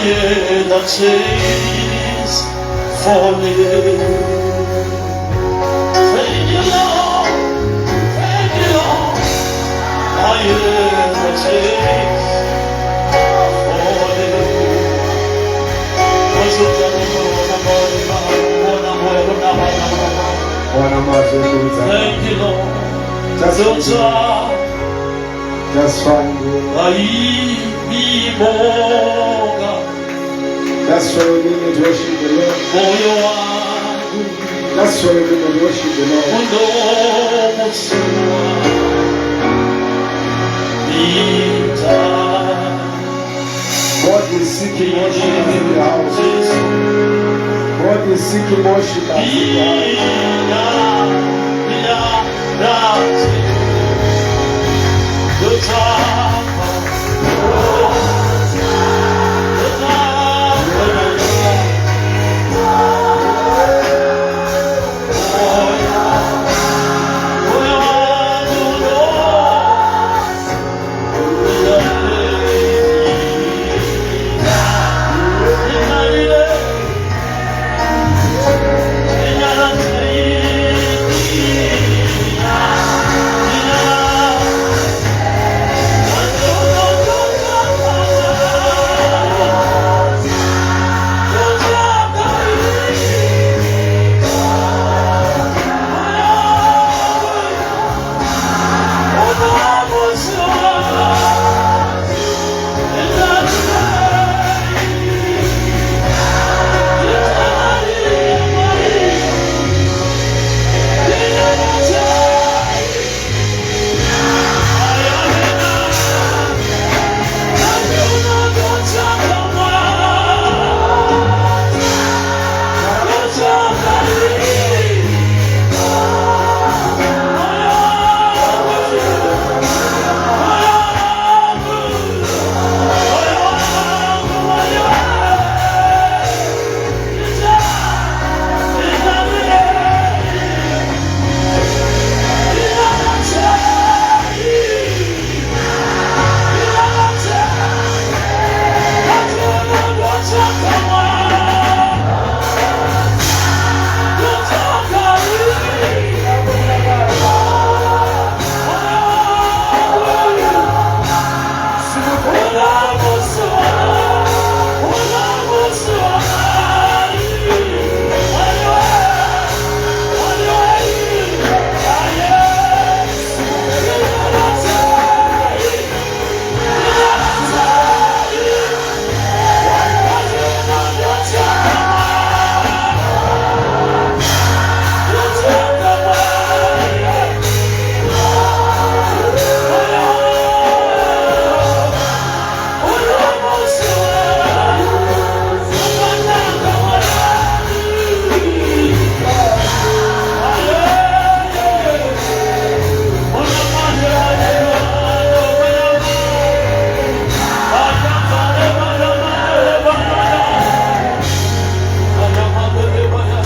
Hear the chains falling. Thank you, Lord. Thank you, Lord. I hear the chains falling. Wana mazwi ekuudza. Thank you, Lord. Just Just find you. Aibibonga Just for a minute, worship the Lord. moyo wangu Just for a minute, worship the Lord. unomusuwa ita. God is seeking worshipers in the house. God is seeking worshipers in the house.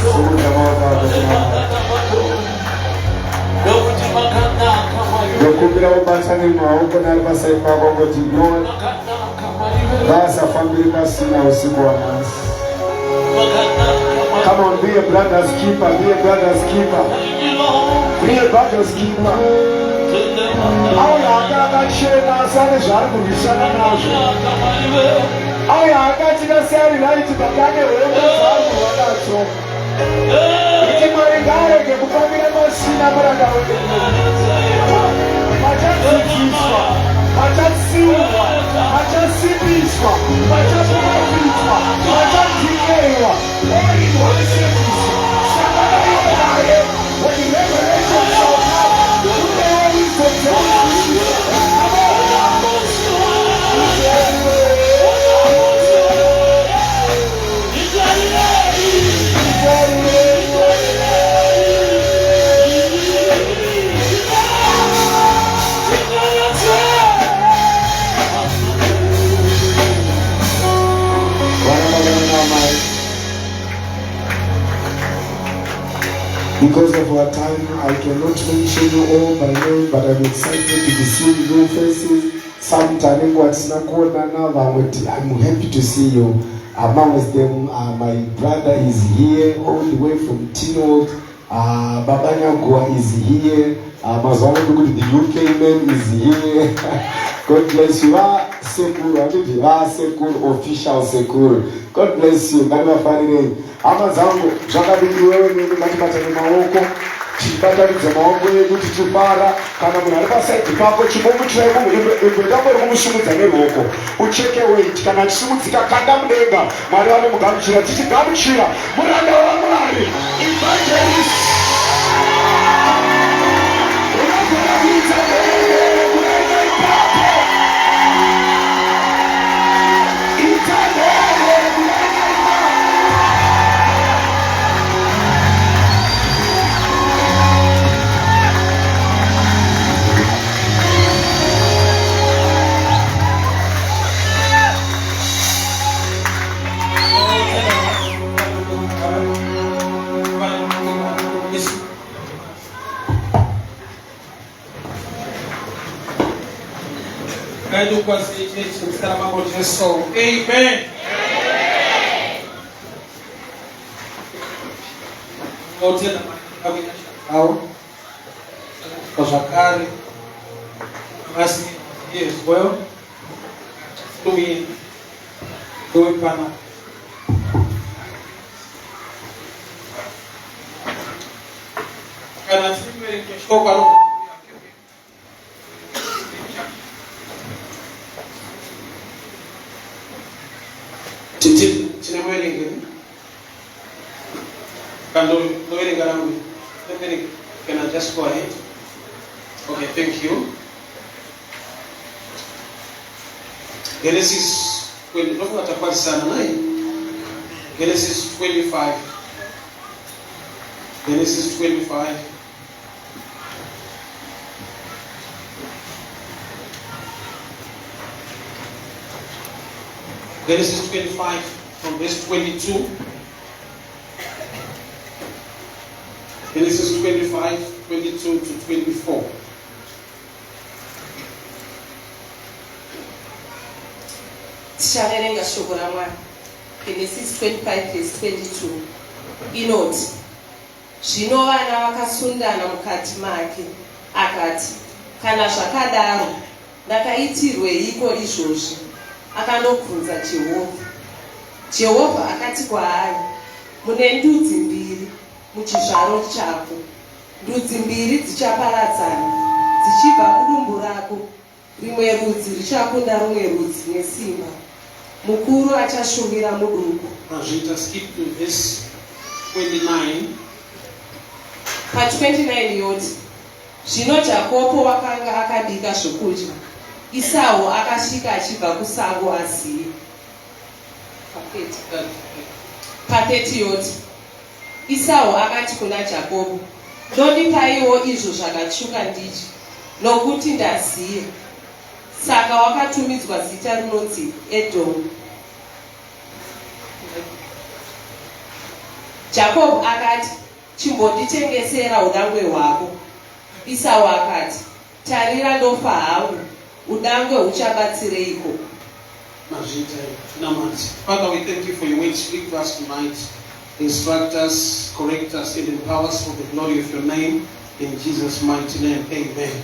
Simudza maoko ako kuna Mwari. Ndokumbira ubatane maoko nari paside pako kuti, "Lord, ngaasafambiri pasina usiku wanhasi." Come on, be a brother's keeper, be a brother's keeper, be a brother's keeper. Auya anga akachena asi ane zvaari kurwisana nazvo. Auya akatina seari right, but ane hondo dzaari kurwa nadzo. Iti, "Mwari ngaarege kufambira pasina muranda wenyu." Vachadzidziswa, vachatsiurwa, vachasimbiswa, vachaprofitwa, vachadhikewa, all in one service. Sangana naye. When revelation shall come, kunewo wisdom dzekunzwisisa. Come on. Vana baba namai, because of our time, I cannot mention you all by name, but I'm excited to be seeing new faces. Some tane nguva tisina kuonana, vamwe I'm happy to see you. Amongst them, my brother is here all the way from Tynwald. Baba Nyagowa is here. Mazuva ano kuti the UK man is here. God bless you. Vasekuru, handiti vasekuru, official sekuru. God bless you. Ngativafarirei. Hama dzangu, zvakadini iwewe neni ngatibatane maoko. Tichibatanidza maoko edu tichifara. Kana munhu ari pasaidhi pako, chimbomutsirai imboita kumusimudza neruoko. Ucheke weight. Kana achisimudzika, kanda mudenga. Mwari vanomugamuchira. Tichigamuchira muranda waMwari, evangelist. Unogona kuita mhere kuenda ipapo. Ita mhere kuenda ipapo. Ngatikwazi church muzita raMambo Jesu. Amen. Tinotenda Mwari avo zvakare vasi here as well. Tuye tuwe pana kana tiri kuverenga shoko ano tine muverengi kana ndoverenga rangu. Can I just go ahead? Okay, thank you. Genesis 20, ndofunga takwanisana naye. Genesis 25. Genesis 25. Genesis 25 from verse 22. Genesis 25, 22 to 24. Tichaverenga shoko raMwari. Genesis 25 verse 22 inoti, "Zvino vana vakasundana mukati make, akati, 'Kana zvakadaro, ndakaitirweiko izvozvi?' Akandobvunza Jehovha. Jehovha akati kwaari, 'Mune ndudzi mbiri muchizvaro chako. Ndudzi mbiri dzichaparadzana dzichibva mudumbu rako. Rimwe rudzi richakunda rumwe rudzi nesimba. Mukuru achashumira muduku." Mazvita, skip to verse 29. Pa29 yoti, "Zvino Jakobo wakanga akabika zvokudya. Isau akasvika achibva kusango aziya." Pa30 yoti, "Isau akati kuna Jakobo, 'Ndondipaiwo izvo zvakatsvuka ndidye, nokuti ndaziya.' Saka wakatumidzwa zita rinonzi Edhomu. Jakobho akati, 'Chimbonditengesera udangwe hwako.' Isau akati, 'Tarira, ndofa hangu, udangwe huchabatsireiko?" Mazvita, namati. Father, we thank you for your word. Speak to us tonight. Instruct us, correct us, and empower us for the glory of your name. In Jesus' mighty name, amen.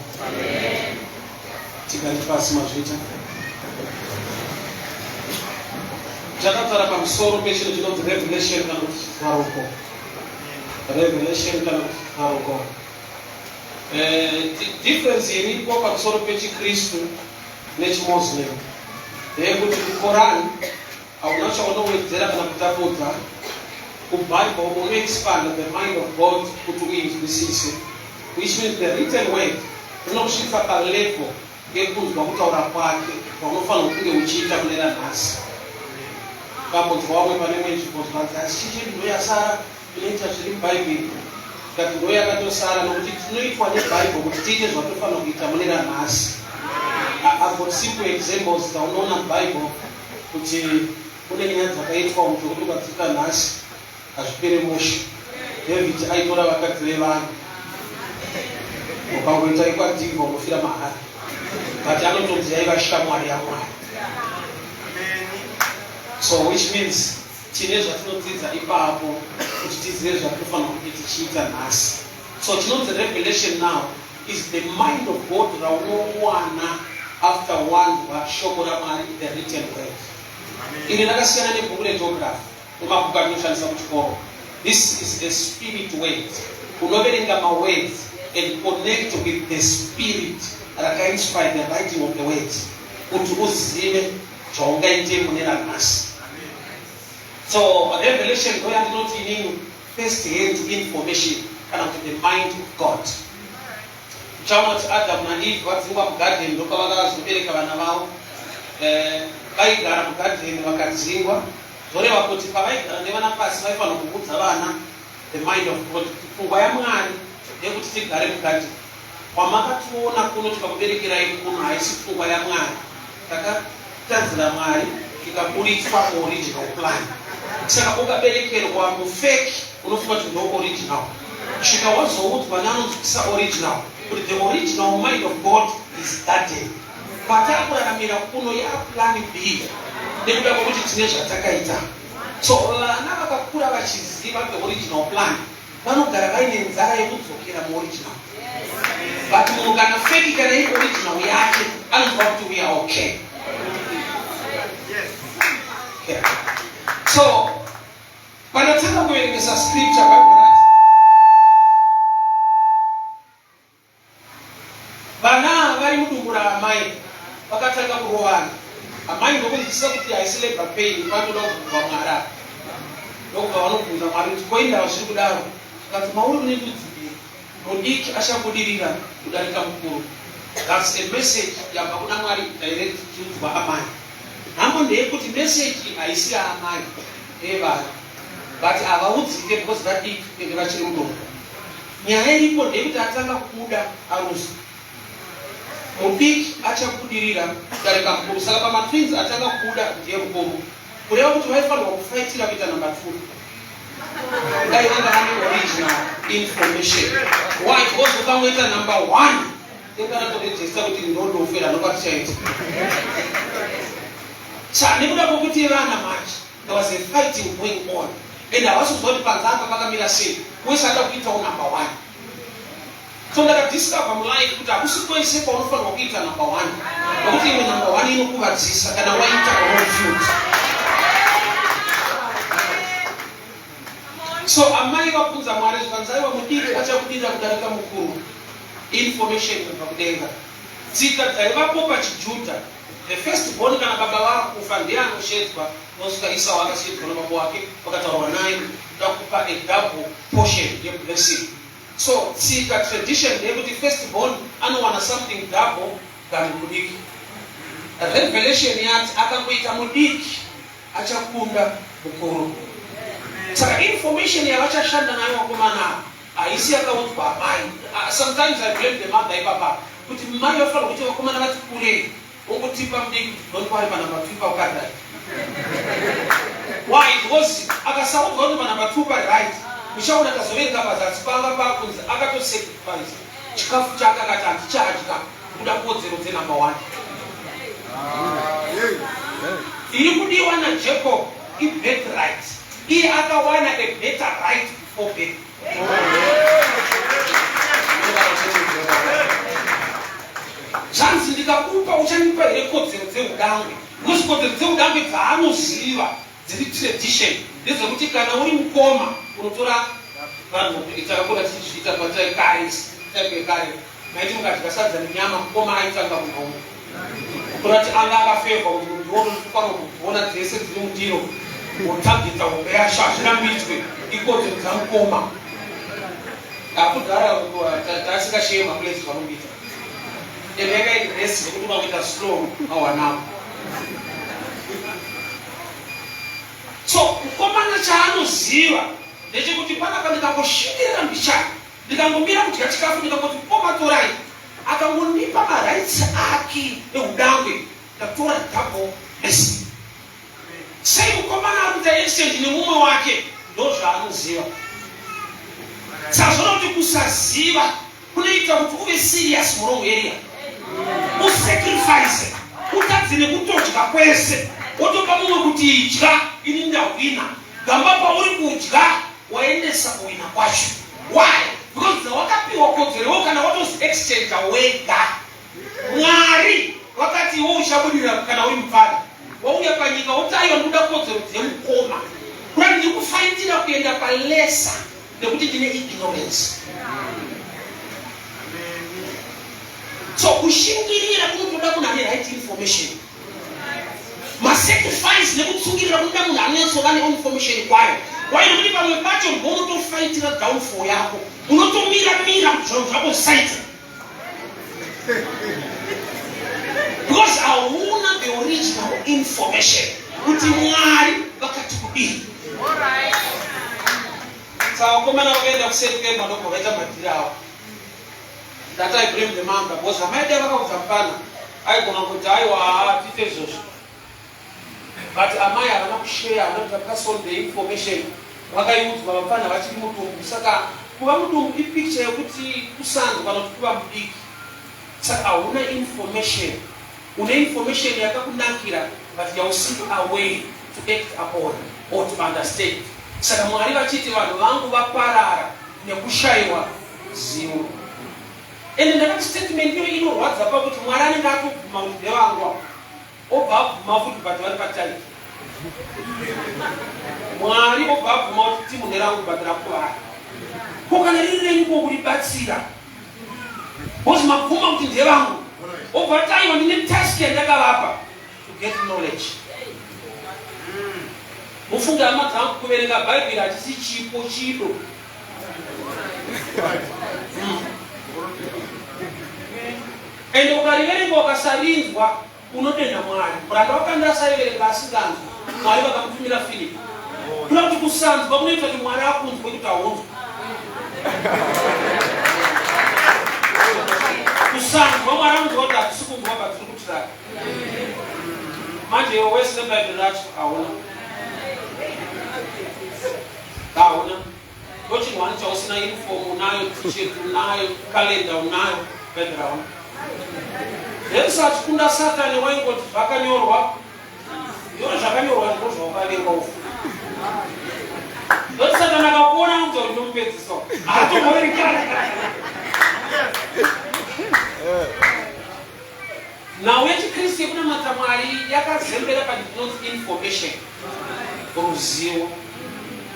Tigare pasi, mazvita. Takataura pamusoro pechinhu chinonzi revelation kana kuti chizaruko. Revelation kana kuti chizaruko. Difference iripo pamusoro pechiKristu nechiMuslim ndeyekuti kuKoran hauna chaunowedzera kana kutapudza. KuBible unoexpand the mind of God kuti uinzwisise, which means the written word rinokusvitsa palevel yekunzwa kutaura kwake kwaunofanira kunge uchiita mune ranhasi. Kambonzwa vamwe pane imwe nzvimbo zvanzi, "Asi chichi ndo yasara inoita zviri muBhaibheri?" Tikati ndo yakatosara, nokuti tinoitwa neBhaibheri kuti tiite zvatofanira kuita mune ranhasi. I've got simple examples dzaunoona muBhaibheri kuti kune nyaya dzakaitwa dzekuti ukadziita nhasi hazvipere mushe. David aitora vakadzi vevanhu. Ukangoita ikwadhivha, unofira mahara. But anotonzi yaiva shamwari yaMwari. So which means tine zvatinodzidza ipapo kuti tizive zvatinofanira kunge tichiita nhasi. So chinonzi revelation now is the mind of God raunowana after wanzwa shoko raMwari, the written word. Iri rakasiyana nebhuku regeography nemabhuku atinoshandisa kuchikoro. This is a spirit word. Unoverenga mawords and connect with the spirit rakainspire the writing of the words kuti uzive zvaungaite mune ranhasi. So revelation ndo yandinoti inini first hand information kana kuti the mind of God. Uchaona kuti Adamu naEve vadzingwa mugadheni ndopavakazobereka vana vavo. Eh, vaigara mugadheni vakadzingwa, zvoreva kuti pavaigara nevana pasi vaifanira kuudza vana the mind of God, kuti pfungwa yaMwari ndeyekuti tigare mugadheni. Kwamakationa kuno tikakuberekerai kuno haisi pfungwa yaMwari. Takatadzira Mwari tikaburitswa muoriginal plan. Saka ukaberekerwa mufake unofunga kuti ndo original. Kusvika wazoudzwa neanonzwisisa original kuti the original mind of God is garden. Kwatakuraramira kuno yaplan B nekuda kwekuti tine zvatakaita. So vana vakakura vachiziva the original plan vanogara vaine nzara yekudzokera muoriginal. But munhu kana fake kana iri original yake anonzwa kuti we are okay. Yeah. So pandatanga kuverengesa scripture Bible rati vana vari mudumbu raamai vakatanga kurovana. Amai ndokunzwisisa kuti haisi labor pain, panoda kubvunzwa Mwari apa. Ndokubva vanobvunza Mwari kuti ko indava zviri kudaro, zvikanzi mauri mune ndudzi mbiri, mudiki achabudirira kudarika mukuru. That's a message yabva kuna Mwari direct ichiudzwa amai. Nhamo ndeyekuti message haisi yaamai, ndeyevana, but havaudzike because vadiki ende vachiri mudumbu. Nyaya iripo ndeyekuti atanga kubuda aruza. Mudiki achabudirira kudarika mukuru, saka pamatwins atanga kubuda ndiye mukuru, kureva kuti vaifanirwa kufaitira kuita number 2 dai vanga vane original information. Why? Because ukangoita number 1 ingaratoregister kuti ndodofera ndokwatichaita. Sa nekuda kwekuti vana manje there was a fighting going on and havasi kuziva kuti panze apa pakamira sei, wese ada kuitawo number 1. So ndakadiscover mulife kuti hakusi kwese kwaunofanirwa kuita number 1, nokuti imwe number 1 inokuvadzisa kana waita wrong food. So amai vabvunza Mwari zvikanzi aiwa mudiki achabudirira kudarika mukuru. Information kubva kudenga. Tsika dzaivapo pachiJudha, the first born kana baba vakufa ndiye anoshedzwa. Unosvika Esau akashedzwa nababa wake, vakataurwa naye kuda kupa a double portion yeblessing. So tsika, tradition ndeyekuti first born anowana something double than mudiki. Revelation yati akangoita mudiki achakunda mukuru. Saka information yavachashanda nayo vakomana ava haisi yakaudzwa amai. Sometimes I blame the mother ipapa kuti mai vafanira kuti vakomana vati kurei wongotipa mudiki kuti don't worry panumber 2 paukari right. Why? Because akasaudzwa kuti panumber 2 pari right, uchaona tazoverenga pazasi panga pakunzi akatosacrifice chikafu chake akati handichadya kuda kodzero dzenumber 1. Iri kudiwa naJacob ibirthright. Iye akawana a better right before birth. Zvanzi ndikakupa uchandipa here kodzero dzeudangwe? Because kodzero dzeudangwe dzaanoziva dziri tradition ndedzekuti kana uri mukoma unotora vanhu. Takakura tichizviita kare, type yekare maiti mukadya sadza nenyama mukoma aitanga kunhonga, kurati anga akafevha kuti munhu kuona dzese dziri mundiro wotageta hombe yacho, hazvirambidzwe, ikodzero dzamukoma. Akudhara tasingashiye maplates vanomboita ende yakaiti resi yekuti ukakuita slow awanako. So mukomana chaanoziva ndechekuti panapa ndikangoshindirira mbichana, ndikangomira kudya chikafu, ndikangoti mukoma torai, akangondipa marights ake eudangwe, ndatora double blessing. Sei mukomana ari kuita exchange nemumwe wake? Ndozvaanoziva. Saka zvona kuti kusaziva kunoita kuti uve serious muwrong area. Usacrifice utadze nekutodya kwese wotopa mumwe kuti idya ini ndahwina. Gamba pauri kudya waendesa kuwina kwacho. Why? Because dzawakapiwa kodzero iwe kana watozi exchange wega. Mwari vakati iwe uchabudirira kana uri mupfana. Wauya panyika woti aiwa ndikuda kodzero dzemukoma. Kurati ndiri kufaitira kuenda palesa nekuti ndine ignorance. So kushingirira kunotoda munhu ane right information. Masacrifice nekutsungirira kunoda munhu anonyatsova neinformation kwayo. Why? Nekuti pamwe pacho ndounotofaitira downfall yako. Unotomira mira kuti zvinhu zvako zvisaita. Because hauna the original information kuti Mwari vakati kudii. Saka vakomana vakaenda kuseri kwemba ndobva vaita madhiri avo. That I blame the mother because amai dai vakaudza mupfana aigona kuti aiwa haa tiite izvozvo. But amai havana kushare havana kuita pass on the information vakaiudzwa vapfana vachiri mudumbu saka kuva mudumbu ipicture yekuti kusanzwa kana kuti kuva mudiki saka hauna information une information yakakunakira but yausiri aware to act upon or to understand saka Mwari vachiti vanhu vangu vaparara nekushaiwa zivo ende ndakati statement iyo inorwadza pakuti Mwari anenge atobvuma kuti ndevangu ava obva abvuma futi but vari patight Mwari obva abvuma kuti timu nderangu but rakuvara ko kana riri renyu ko kuribatsira bcause mabvuma kuti ndevangu obva ati aiwa ndine task yandakavapa to get knowledge. Mufunge hama dzangu, kuverenga Bhaibheri hachisi chipo, chido. Ende ukariverenga ukasarinzwa unodenha Mwari. Muranda wakanga asaiverenga asinganzwi, Mwari vakamutumira Philip. Kuda kuti kusanzwa kunoita kuti Mwari akunzwe kuti haunzwi. Kusanzwa Mwari anonzwa kuti hatisi kunzwa but tiri kutiraka. Manje iwe wese neBhaibheri racho hauna. Hauna. Ndochinhu chausina uniform unayo, t-shirt unayo, calendar unayo, Bhaibheri hauna. Jesu achikunda Satani waingoti zvakanyorwa. Iwe zvakanyorwa ndiko zvaukavenga ufu. Ndoti Satani akakuona anonzi kuti ndomupedzisa. Haatomboverekana. Nhau yechiKristu yekunamata Mwari yakazembera pane chinonzi information, ruzivo,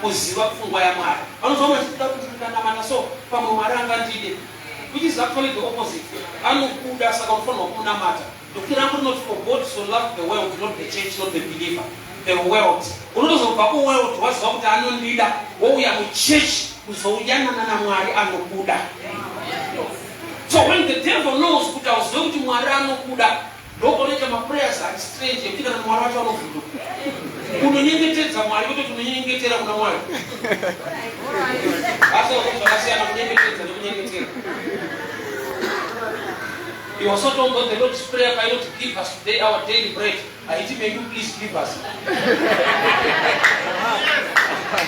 kuziva pfungwa yaMwari. Vanonzwa vamwe vachiti kuti ndikanamata so pamwe Mwari angandide, which is actually the opposite. Anokuda saka unofanirwa kumunamata. Nokuti rangu rinoti for God so loved the world, not the church, not the believer, the world. Unotozobva kuworld waziva kuti anondida, wouya muchurch kuzouyanana naMwari anokuda. So when the devil knows kuti hauzive kuti Mwari anokuda, ndopaunoita maprayers ari strange ekuti kana Mwari wacho anovhunduka. Unonyengetedza Mwari kwete kuti unonyengetera kuna Mwari. Asi zvakasiyana kunyengetedza nekunyengetera. You also don't go the Lord's Prayer painoti give us today our daily bread. Haiti may you please give us.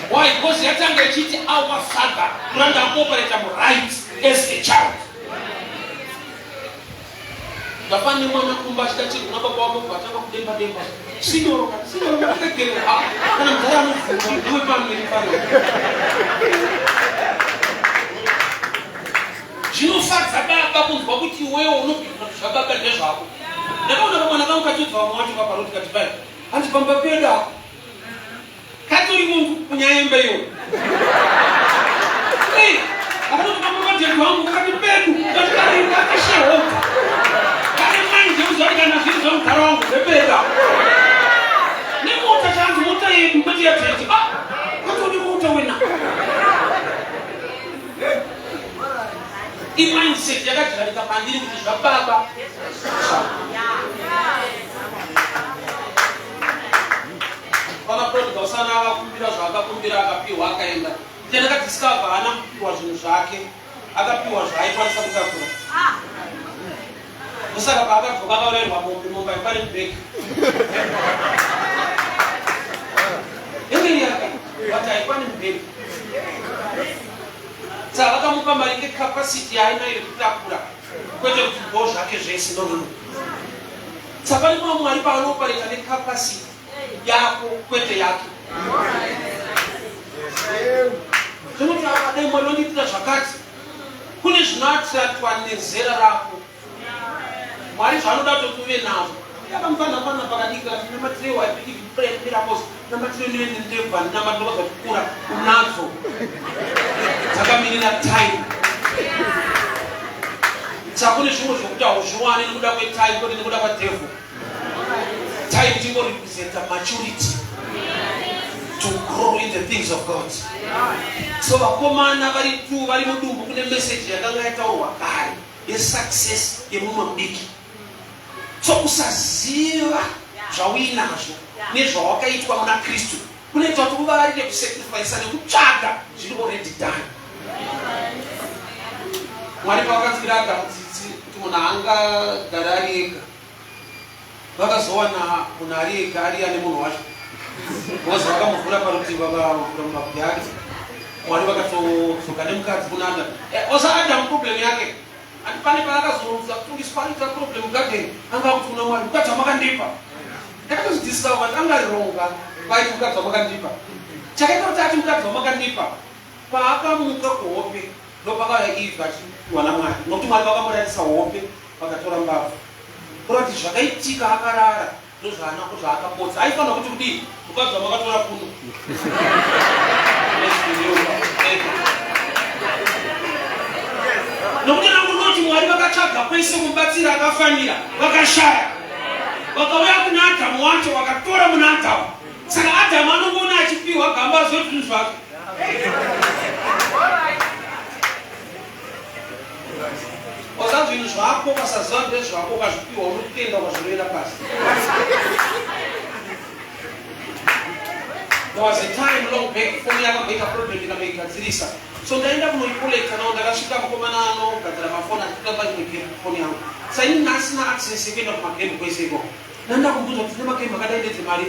Why? Because yatanga ichiti our father kuranga kuoperata muright as a child. Ndafane mwana kumba achida chinhu kuna baba wako vatanga kudemba demba. Sinyoro, sinyoro kuregerera. Ah, kana mudhara anofunga ndiwe pamwe pano. Zvinofadza baba kunzwa kuti iwewe unobvira kuti zvababa ndezvako. Ndakaona kamwana kangu kachiudza vamwe wacho paparoti kati pai hanzi pamba pedu apa katori munhu kunyayemba iwe. Hey, akanoti pamba padhedhi wangu kakati pedu kati kari kakashehoka kane manje uziva kuti kana zviri zvamudhara wangu zvepedu apa. Nemota chanzi mota yedu kwete yadhedhi. Ah, katori mota wena. Imindset yakadyarika pandiri kuti zvababa pana prodigal son akakumbira zvaakakumbira akapiwa akaenda then akadiscover haana kupiwa zvinhu zvake akapiwa zvaaikwanisa kutakura ndosaka paakadzoka akaurayirwa mombe mombe aikwani mubhegi Engeri yake but haikwani mubhegi Saka vakamupa mari ngecapacity yaainayo yekutakura kwete kuti ndo zvake zvese no no no. Saka pane pamwe Mwari paanoopareta necapacity yako kwete yake. Zvinoti akadai Mwari vandiitira zvakati. Kune zvinoattractwa nezera rako. Mwari zvaanoda kuti uve nazvo. Yakamufana fana pakadiki kati namatirewo I believe in prayer and miracles. Namatirewo ndive ndebva namatiro kuzokura unadzo. Dzakamirira time. Saka kune zvimwe zvekuti hauzviwani nekuda kwetime kwete nekuda kwadevil. Time chingorepresenta maturity to grow in the things of God. So vakomana vari two vari mudumbu kune message yakanga yataurwa kare yesuccess yemumwe mudiki. So kusaziva zvauinazvo nezvawakaitwa muna Kristu kunoita kuti uvarire kusacrifice nekutsvaga zviri already done. Mwari pavakanzwira Adamu tsitsi kuti munhu angagara ari ega vakazowana munhu ari ega ari ane munhu wacho because vakamuvhura parutivi vakavhura mumabvi ake Mwari vakatodzoka nemukadzi kuna Adamu. Eh, osa Adamu problem yake ati pane paakazonza kutungiswa aita problem garden anga akuti kuna Mwari mukadzi wamakandipa ndakatozvidiscover kuti anga ari wrong vaiti mukadzi wamakandipa chakaita kuti ati mukadzi wamakandipa Paakamuka kuhope ndopakauya Eve achipiwa naMwari nokuti Mwari vakamurarisa hope vakatora mbabvu. Kureva kuti zvakaitika akarara ndozvaana zvaakapotsa. Aifanira kuti kudii? Mukadzi wamakatora kuno. Nokuti rangu rinoti Mwari vakatsvaga kwese kumubatsira akafanira vakashaya. Vakauya kuna Adhamu wacho vakatora muna Adhamu. Saka Adhamu anongoona achipiwa gamba zvezvinhu zvake. Oza zvinhu zvako ukasaziva ndezvako ukazvipiwa unotenda ukazvirovera pasi. There was a time long back foni yakamboita problem ndikamoigadzirisa. So ndaenda kunoicollecta now ndakasvika mukomana anogadzira mafoni achikuta paimwe game foni yangu. Sa ini ndasina access yekuenda kumagame kwese ikoko. Nanda kumbuza kuti nemagame akadai ndedzemari.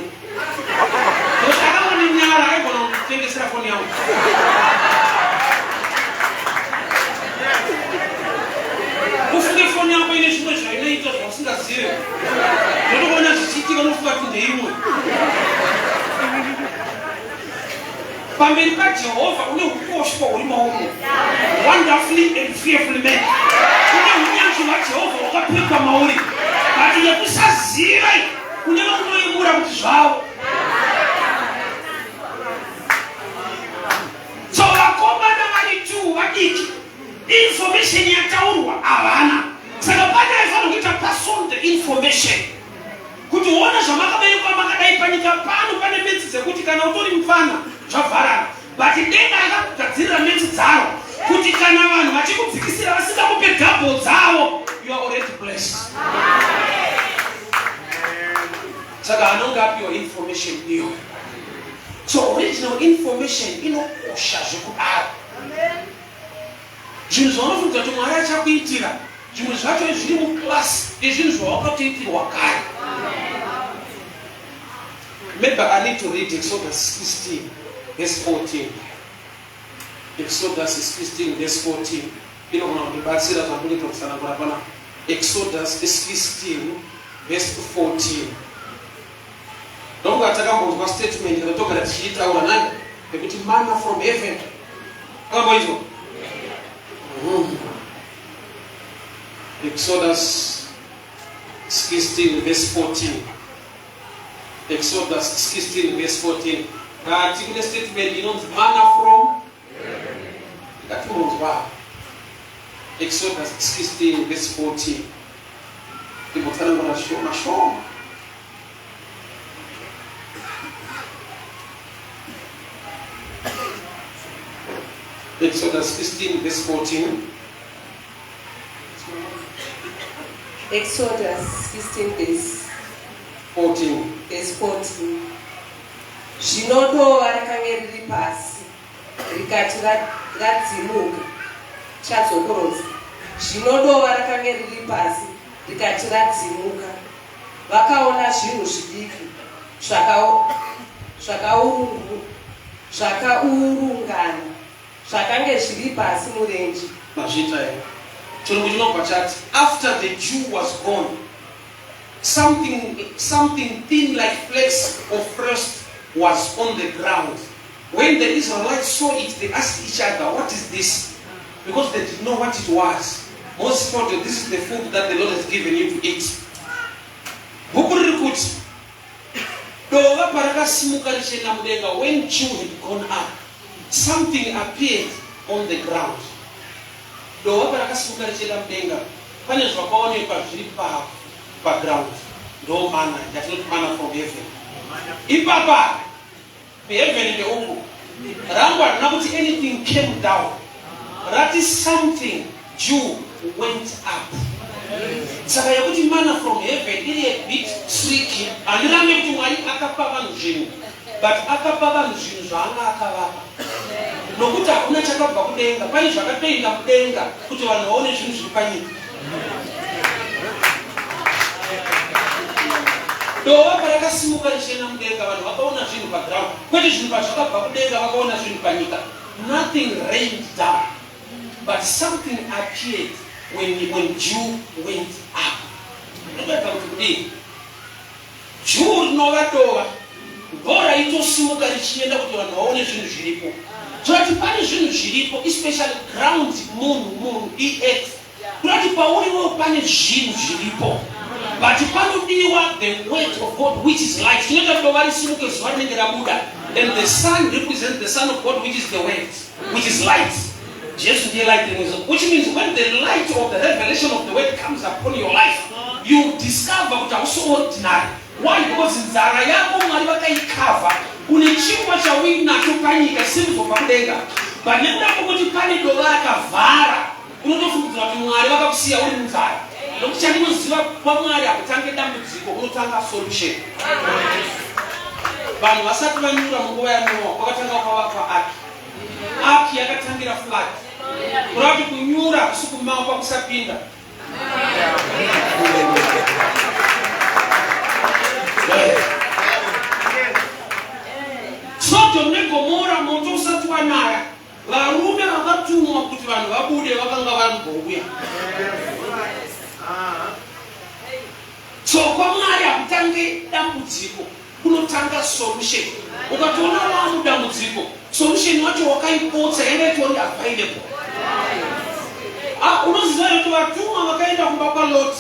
Nokuti akangonenyara aigona kunditengesera foni yangu. Ufunge foni yako ine zvimwe zvainoita zvausingazive. Unotoona zvichiitika unofunga kuti ndeimwe. Pamberi paJehovha une ukoshwa huri mauri, wonderfully and fearfully made. Une unyanzvi hwaJehovha hwakapfekwa mauri, but nekusaziva une vanoyemura kuti zvavo. So vakomana vari two vadiki, information yataurwa havana, saka pane aifanira kuita pass on the information Kuti uone zvamakaberekwa makadai panyika pano pane metsi dzekuti kana utori mupfana zvavharana but denga rakakugadzirira metsi dzaro kuti kana vanhu vachikudzikisira vasingakupe double dzavo you are already blessed. Saka anonge apiwa information iyoyo. So original information inokosha zvekudaro. Zvinhu zvaunofunga kuti Mwari achakuitira zvimwe zvacho zviri muclass yezvinhu zvawakatoitirwa kare. Maybe I need to read Exodus 16 verse 14. Exodus 16 verse 14 inogona kundibatsira zvandikuita kutsanangura pana Exodus 16 verse 14. Ndokunga takambonzwa statement kana togara tichiitaura nani yekuti manna from heaven. Akamboinzwa? Exodus 16 verse 14. Exodus 16 verse 14. Ngati kune statement inonzi manna from Ngatimbonzwa. Exodus 16 verse 14. Ndimbotsanangura shoma shoma. Exodus 16 verse 14. Exodus 16 verse 14. Verse 14. Zvino dova rakange riri pasi rikati radzimuka chadzokorodza. Zvino dova rakange riri pasi rikati radzimuka Vakaona zvinhu zvidiki zvakaurungana zvakange zviri pasi murenje. Mazviita here? Chirungu chinobva chati after the dew was gone. Something, something thin like flakes of frost was on the ground. When the Israelites saw it, they asked each other, What is this? Because they didn't know what it was. Moses told them, This is the food that the Lord has given you to eat. Bhuku riri kuti dova parakasimuka richienda mudenga, when dew had gone up, something appeared on the ground. Dova parakasimuka richienda mudenga, pane zvakaonekwa zviri paground. Ndo mana yatinoti mana from heaven. Ipapa heaven ndeuku rangu harina kuti anything came down, rati something dew went up. Saka yekuti mana from heaven iri a bit tricky. Handirambe kuti Mwari akapa vanhu zvinhu, but akapa vanhu zvinhu zvaanga akavapa, nokuti hakuna chakabva kudenga. Pane zvakatoenda kudenga kuti vanhu vaone zvinhu zviri panyika. Dova parakasimuka richienda mudenga, vanhu vakaona zvinhu paground, kwete zvinhu pazvakabva kudenga vakaona zvinhu panyika. Nothing rained down, but something appeared when dew went up. Ndokuedza kuti kudii? Dew rinova dova ndo raitosimuka richienda kuti vanhu vaone zvinhu zviripo. Torati pane zvinhu zviripo, especially ground, munhu earth. Kurati pauriwo pane zvinhu zviripo, but panodiwa the word of God, which is light. Chinoita kuti dova risimuke, zuva rinenge rabuda, and the sun represents the Son of God, which is the word, which is light. Jesu ndiye light rimwe, which means when the light of the revelation of the word comes upon your life, you discover kuti hausi ordinary. Why? Because nzara yako Mwari vakaikavha. Une chingwa chauinacho panyika chisiri kuzobva kudenga, but nekuda kwokuti pane dova rakavhara, unotofungidzira kuti Mwari vakakusiya uri munzara. Nokuti chandinoziva, kwaMwari hakutange dambudziko, kunotanga solution. Vanhu vasati vanyura munguva yaNoa, kwakatanga kwavakwa ark. Ark yakatangira flood. Kureva kuti kunyura kusi kumakwa kusapinda. Sodom neGomora, moto usati wanaya, varume vakatumwa kuti vanhu vabude vakanga vambouya. So kwaMwari hakutange dambudziko, kunotanga solution. Ukatoona wamudambudziko, solution wacho wakaipotsa, yanga itori available. Ah, unoziva here kuti vatumwa vakaenda kumba kwaLot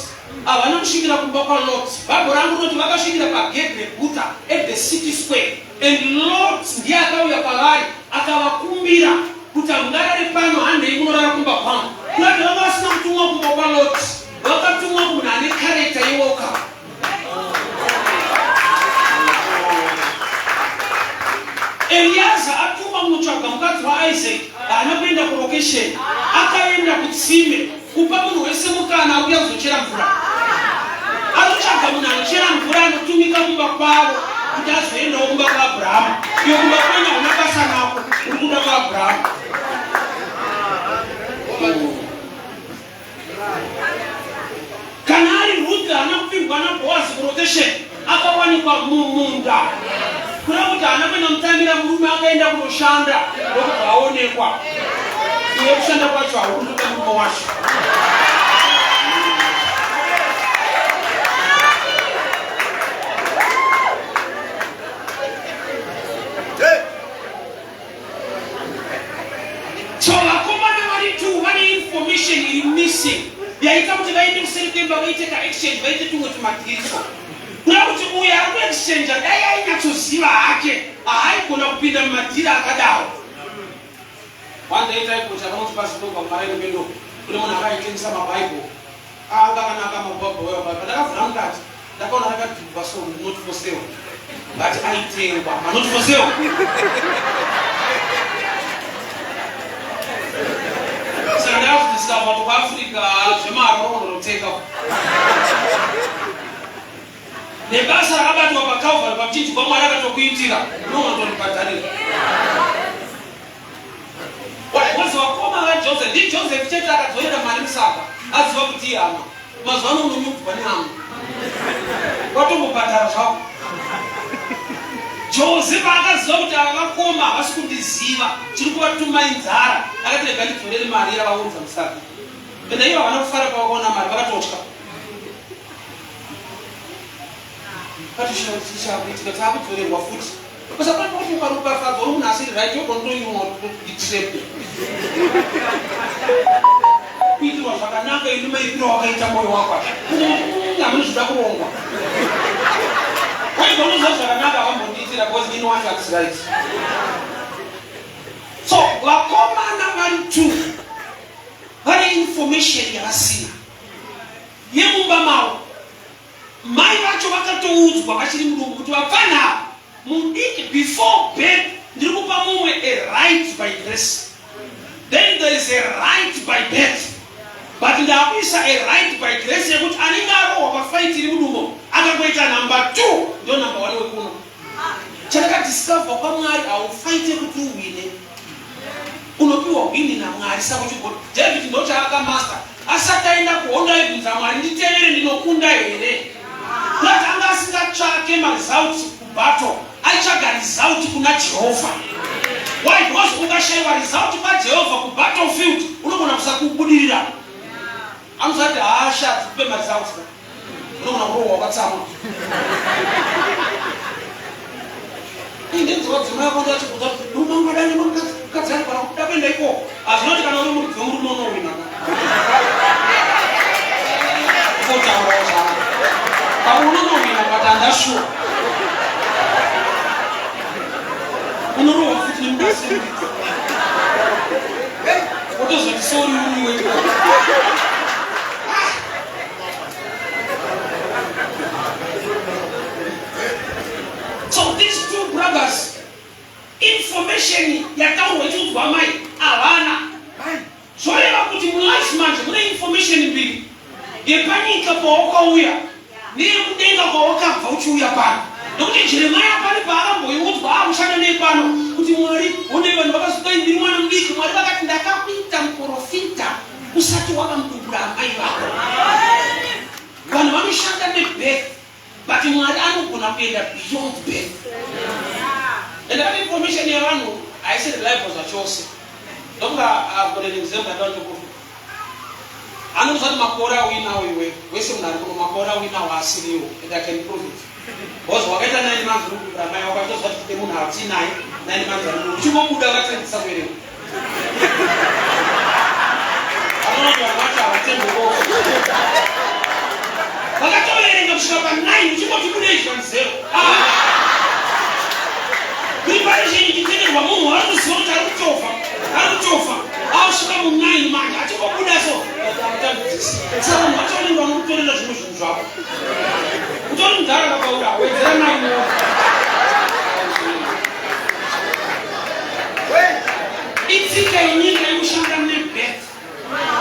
havana kusvikira kumba kwaLot? Bhaibheri rangu rinoti vakasvikira pagedhi reguta, at the city square, and Lot ndiye akauya kwavari akavakumbira kuti, "Hamungarare pano, handei munorara kumba kwangu." Kurati vanga vasina kutumwa kumba kwaLot, vakatumwa kumunhu ane character yewelcome. Eliaza atuma kunotsvaga mukadzi waIsaac, haana kuenda kulocation, akaenda kutsime kupa munhu wese mukana auya kuzochera mvura. Anotsvaga munhu anochera mvura anotumika kumba kwavo kuti azoendawo kumba kwaAbhurahama. Iyo kumba kwenyu hauna basa nako, uri kuda kwaAbhurahama. Kana ari Ruth, haana kupfimbwa naBhoazi kulocation, akawanikwa mumunda. Kureva kuti haana kuenda mutamira murume, akaenda kunoshanda ndokubva aonekwa. Iwe kushanda kwacho haukutoda murume wacho. So vakomana vari two vane information iri missing yaita kuti vaende kuseri kwemba vaite kaexchange, vaite tumwe tumadhiriso. Kuda kuti uyo ari kuexchangea dai ainyatsoziva hake, haaigona kupinda mumadhiri akadaro. One day taikocha vanoti pasitoka kumaraini mendo kune munhu akaitengesa mabhaibheri anga akanaka, mabhabha. Pandakavhura mukati, ndakaona rakadhibwa, so not for sale, but aitengwa manot for sale. Saka ndakazodiscover kuti kuAfrica zvemari unonotenga nebasa rakabatwa paCalvary pamuchinjikwa. Mwari akatokuitira, unonotoribhadharira. Because vakoma vaJoseph, ndiJoseph chete akadzorera mari musaga aziva kuti ihama. Mazuva ano unonyudzwa nehama, watombobhadhara zvako. Joseph akaziva kuti ava vakoma havasi kundiziva, chiri kuvatuma inzara. Akati, "Rega ndidzorere mari yavaunza musaga." Ende ivo havana kufara pavakaona mari, vakatotya. Patoshaura chii chaakuitika taakudzorerwa futi. Usapana kuti ukaropafadzwa uri munhu asiri right yobva unotoiwa itrap. Kuitirwa zvakanaka ini maipiro wakaita moyo wako. Hamuna zvida kurongwa. Waibva unoziva zvakanaka vambondiitira because ini wacho hatisi right. So vakomana vari two vane information yavasina yemumba mavo. Mai vacho vakatoudzwa vachiri mudumbu kuti vapfanha ava mudiki before birth ndiri kupa mumwe a right by grace then there is a right by birth but ndakuisa a right by grace yekuti anenge arohwa pafight iri mudumbu akangoita number two ndo number one wekuno Chandakadiscover kwaMwari haufaite kuti uhwine. Unopiwa hwini naMwari saka uchigona. David ndochaakamaster. Asati aenda kuhondo aibvunza Mwari nditevere ndinokunda here? Not anga asingatsvake maresults kubattle. Aitsvaga result kuna Jehovha. Why? Because ukashaiwa result paJehovha kubattlefield unogona kusakubudirira. Anozati hasha dzikupe maresults. Unogona kurohwa wakatsamwa. Ndinzwa dzimai yako ndachibvunza kuti murume wangu adai nemukadzi mukadzi anogona kuda kuenda ikoko. Hazvinoti kana uri muridzi wemurume unowina. Kotaurawo zvako. Pamwe unonowina but handashuwa. Unorohwa futi nemukadzi semuridzi. Wotozoti sorry uri weikoko. So these two brothers, information yataurwa ichiudzwa mai havana. Zvoreva kuti mulife manje mune information mbiri yepanyika pawakauya neyekudenga kwawakabva uchiuya pano. Nokuti Jeremiah pane paakamboiudzwa akushanda nei pano kuti Mwari honei vanhu vakazodai ndiri mwana mudiki Mwari vakati ndakakuita muprofita usati wava mudumbu raamai vako. Vanhu vanoshanda nebirth but Mwari anogona kuenda beyond birth. And that information yevanhu haisi reliable zvachose. Ndokunga I've got an example yandinotokupa. Anokuza kuti makore auinawo iwe wese munhu ari kuno makore auinawo asiriwo and I can prove it. Because wakaita 9 months uri mudumbu ramai wako achitoziva kuti munhu atinaye 9 months ari mudumbu. Uchingobuda akatangisa kuverenga. Vakatoverenga kusvika pa 9 uchingoti bude izvi pa 0. Preparation ichitenderwa munhu waari kuziva kuti ari kutofa, ari kutofa. Asvika mu 9 manje achingobuda so. Saka vanhu vacho vanenge vanokutorera zvimwe zvinhu zvako. Utori mudhara vakaura, wedzera 9 wo. Itsika yenyika yekushanda nebirth.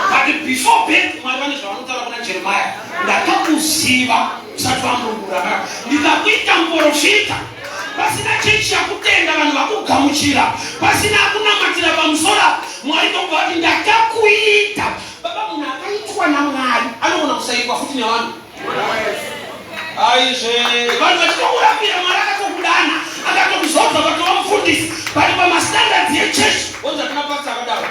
But before birth, Mwari vane zvavanotaura kuna Jeremiah. Ndakakuziva usati wamurungura ndikakuita muporofita pasina chechi yakutenda vanhu vakugamuchira pasina akunamatira pamusoro apa mwari ndokubva vati ndakakuita baba munhu akaitwa namwari anogona kusaitwa futi nevanhu aizve vanhu vachitokurapira mwari akatokudana akatokuzodza vatova mufundisi but pamastandards yechechi onzi hatina pasta akadaro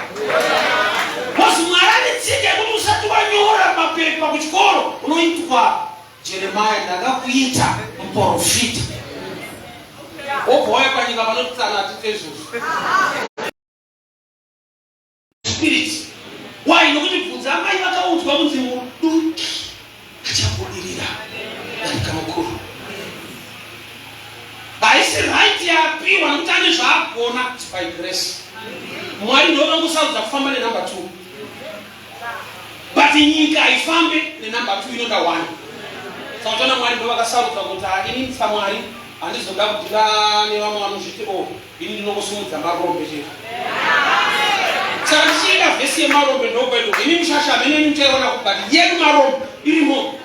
bcause mwari ane tsika yekuti usati wanyora mapepa kuchikoro unoitwa jeremaya ndakakuita muprofita wobva wauya panyika panotitsana hatite izvozvo Spirit. Why? Nokuti bvunza amai vakaudzwa kunzi muduki achabudirira darika mukuru. Haisi right yapiwa nokuti ane zvaagona. It's by grace. Mwari ndivo vangosarudza kufamba nenumber 2. But nyika haifambe nenumber 2 inoda 1. Saka toona Mwari ndivo vakasarudza kuti ah, ini saMwari handizoda kudhira nevamwe vanozviti oh ini ndinongosimudza marombe chete saka tichienda vhesi yemarombe ndokwedu ini mushasha hamene ini muchaiona but yedu marombe irimo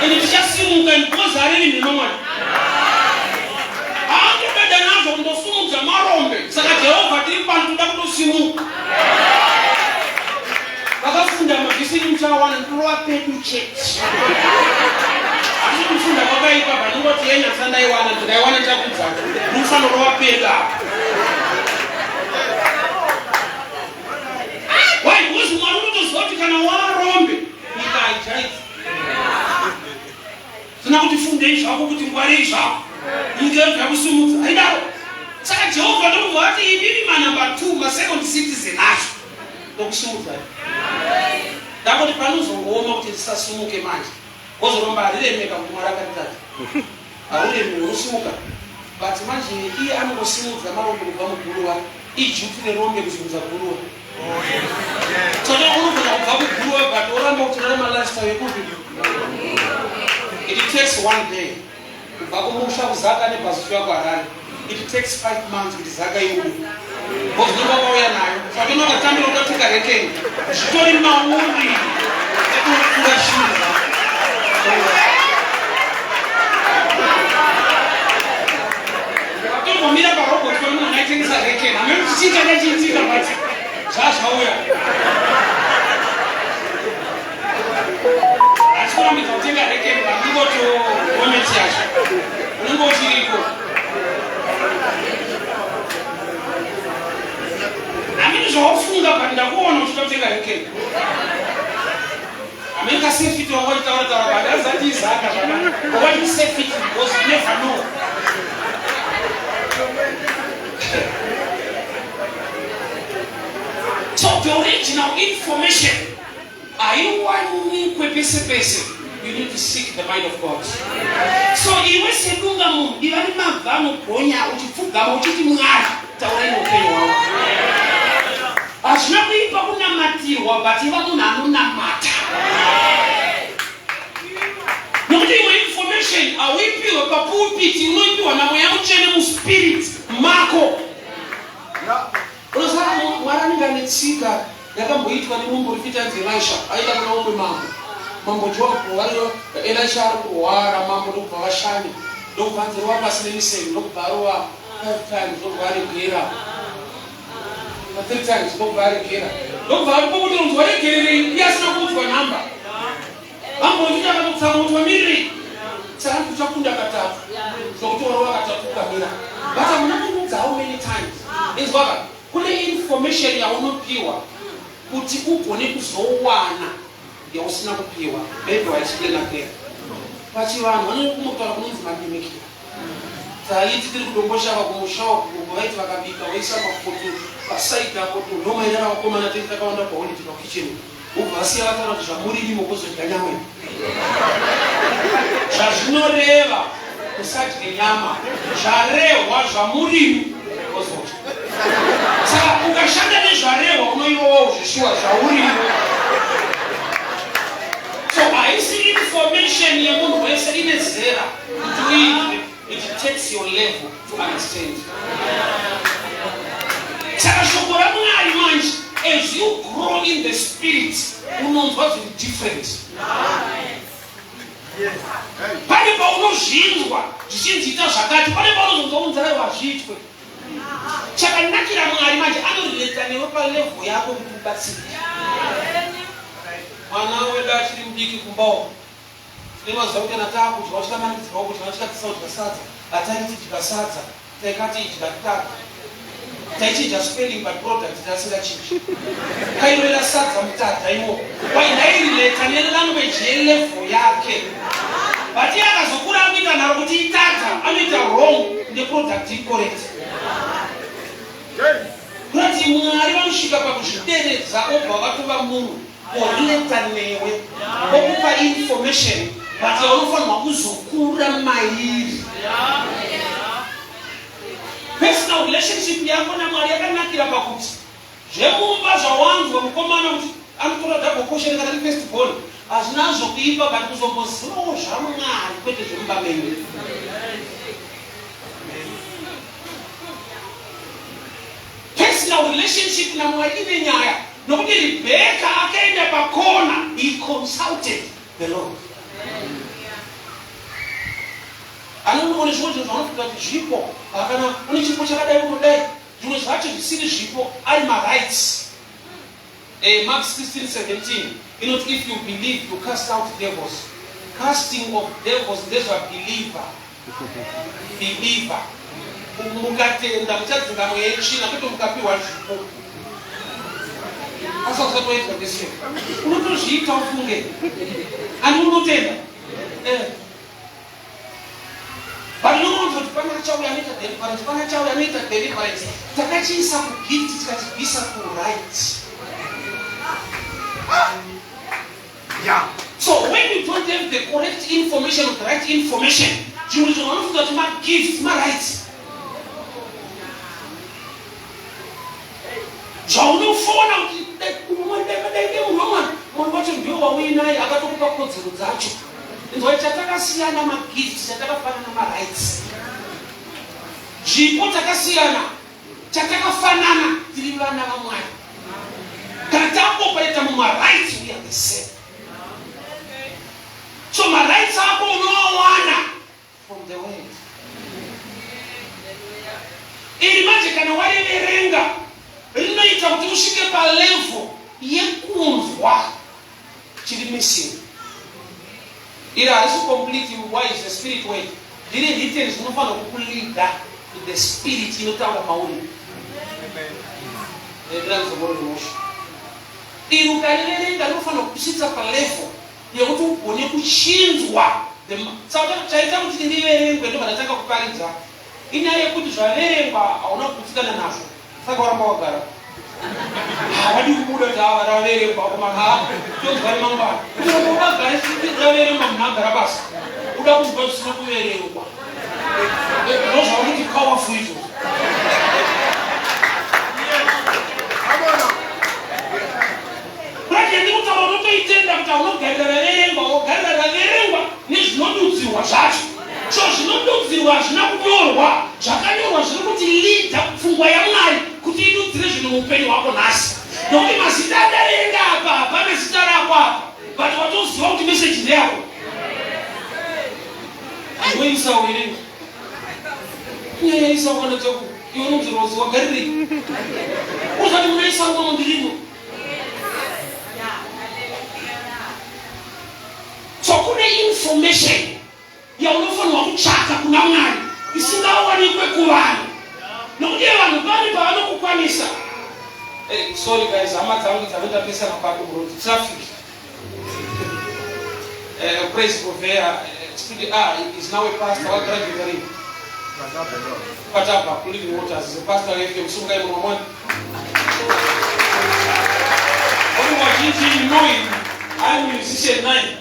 ende tichasimuka and because harevi nhema mwari haangobeda nazvo kundosumudza marombe saka jehovha tiri pano toda kutosimuka Vakafunda mavhesi enyu muchawana ndinorova pedu chete. Hatisi kufunda kwakaipa vanongoti yenyu asina ndaiwana ndikaiwana ndichakudza. Munofanirova pedu apa. Why? Because Mwari unotoziva kuti kana warombe nyika haichaiti. Tina kuti fundei zvako kuti ngwarei zvako. Nyika yobva yakusimudza. Haidaro. Saka Jehovha ndokubva vati imimi manumber 2 masecond citizen acho ndokusimudzai. Ndakoti panozongooma kuti ndisasimuke manje. Wozoromba hariremeka kuti Mwari akanditadza. Hauremi unosimuka. But manje iye anongosimudza marombe kubva muguruva. Ijuti rerombe kuzunza guruva. Saka unogona kubva kuguruva but oramba uchirarama lifestyle yekupi. It takes one day kubva kumusha kuzaka nebhazi uchiuya kuHarare. It takes 5 months kuti zaka iuye. Because unenge wakauya nayo. Saka unokatambira ukatika rekeni. Zvitori mauri ekupfura shiri dzako. Tombomira parobot pane munhu aitengesa rekeni. Hameno kuti chii changa chiitika but zvazvauya. Hatisi kurambidza kutenga rekeni but ingoto gometi yacho. Unenge uchiriko. Hameno zvawafunga but ndakuona uchida kutenga rekeni. Hameno kasafety wanga uchitaura taura but azati izaka zvakanaka. But what is safety because you never know. So the original information haiwanikwe pese pese. You need to seek the mind of God. So iwe sedunga munhu iva nemabva anogonya uchipfugama uchiti Mwari taurai neupenyu hwangu. Hazvina kuipa kunamatirwa but iva munhu anonamata. Nokuti imwe information hauipiwe papulpit, unoipiwa naMweya Mutsvene muspirit mako. Unoziva Mwari anenge ane tsika yakamboitwa nemuprofita anzi Elisha aenda kuna umwe mambo. Mambo Joabhu vari Elisha ari kurwara mambo ndokubva vashanya ndokubva anzi rova pasi nemiseve ndokubva arova five times ndokubva aregera three times ndokubva aregera ndokubva ari kunzi waregererei iye asina kuudzwa nhamba. Vamboita vakutsamwa kuti wamirirei saka uchakunda katatu zvokuti warova katatu ukamira but hamuna kundiudza how many times inzwaka kune information yaunopiwa kuti ugone kuzowana yausina kupiwa maybe waexplain again pachivanhu vanokumutaura kunonzi madimikira taiti tiri kudomboshava kumusha uko vaiti vakabika voisa mapoto pasaidi apo ndomairara vakomana tei takawanda paholidi pakicheni Vobva vasiya vataura kuti zvamurimi mokuzodya nyama iyi. Zvazvinoreva usadye nyama zvarehwa zvamurimi ozodya. Saka ukashanda nezvarehwa unoirowawo zveshuwa zvaurimi. So haisi information yemunhu wese ine zera kuti uiite. It takes your level to understand. Saka shoko raMwari manje, as you grow in the spirit, unonzwa zviri different. Pane paunozvinzwa zvichinzi ita zvakati, pane paunozonzwa kunzi aiwa hazviitwe. Chakanakira Mwari manje anorileta newe palevel yako kuti ubatsirike. Mwana wedu achiri mudiki kumba uko Tine mazuva ekuti kana taakudya uchikamanikidzirwa kudya uchikadzisa kudya sadza hataiti dya sadza taikati idya tadza taichinja spelling but product tasingachinji kairovera sadza mutadza imo why ndairileta nelanguage yelevel yake but iye akazokura akuita nharo kuti itadza anoita wrong neproduct incorrect Kurati Mwari vanosvika pakuzvideredza obva vatova munhu orelata newe okupa information but yaunofanirwa kuzokura mairi. Personal relationship yako naMwari yakanakira pakuti zvemumba zvawanzwa mukomana kuti anotora double portion kana ari first born hazvina zvokuipa but kuzombozivawo zvaMwari kwete zvemumba menyu. Personal relationship naMwari ine nyaya nokuti Rebecca akaenda pakona, he consulted the Lord. Anoona zvimwe zvinhu zvaunofunga kuti zvipo, kana une chipo chakadai unodai, zvimwe zvacho zvisiri zvipo ari marights. Eh, Mark 16:17 inoti if you believe you cast out devils. Casting of devils ndezva believer. Believer. Mukatenda muchadzinga mweya yetsvina kwete mukapiwa zvipo. Asi usati waitwa this year. Unotozviita ufunge. Ani unotenda? Eh. But unoonza kuti pane achauya anoita deliverance, pane achauya anoita deliverance. Takachiisa kugift tikachibvisa kuright. Yeah. So when you don't have the correct information or the right information, zvimwe zvinhu vanofunga kuti magifts, marights. Zvaunofona kuti dai munhu wamwana, munhu wacho ndiwe wauinaye akatokupa kodzero dzacho. Inzwai chatakasiyana magifts, chatakafanana marights. Zvipo takasiyana, chatakafanana tiri vana vaMwari. Kana taoperata mumarights we are the same. So marights ako unoawana from the word. Iri manje kana wariverenga rinoita kuti usvike palevel yekunzwa chiri missing. Iri harisi complete why is the spirit word. Riri written zvinofanira kukuleada to the spirit inotaura mauri. Iri ukariverenga rinofanira kukusvitsa palevel yekuti ugone kuchinzwa. Saka chaita kuti riverengwe ndobva ndatanga kuparidza inyaya yekuti zvaverengwa hauna kugutsikana nazvo saka waramba wagara hawadi kubuda kuti ava raverengwa akomana tonzwa remangwana uramba wakagara raverengwa munhu agara basa uda kunzwa zvisina kuverengwa ndozvaunoti powerful izvozvo. Brother ndikutaura unotoitenda kuti haunogarira raverengwa wogarira raverengwa nezvinodudzirwa zvacho. So zvinodudzirwa hazvina kunyorwa, zvakanyorwa zviri kuti leader pfungwa yaMwari kuti idudzire zvinhu muupenyu hwako nhasi. Nokuti mazita andaverenga apa hapana zita rako apa, but watoziva kuti message ndeyako. Iwe Isau here? Nyaya yaIsau kana Jacob, iwe unonzi Rose wagarirei? Uzati muna Isau mamo ndirimo. So kune information yaunofanirwa kutsvaka kuna Mwari isingawanikwe kuvanhu, nokuti vanhu pane pavanokukwanisa. Hey, sorry guys, hama dzangu dzanoita pesana papi muroad traffic. Praise Govea, studio ah, is now a pastor, what graduate rini? Pataba, Living Waters, is a pastor FM, Sungai Mwana. Only wazhinji you know him, I'm musician nine.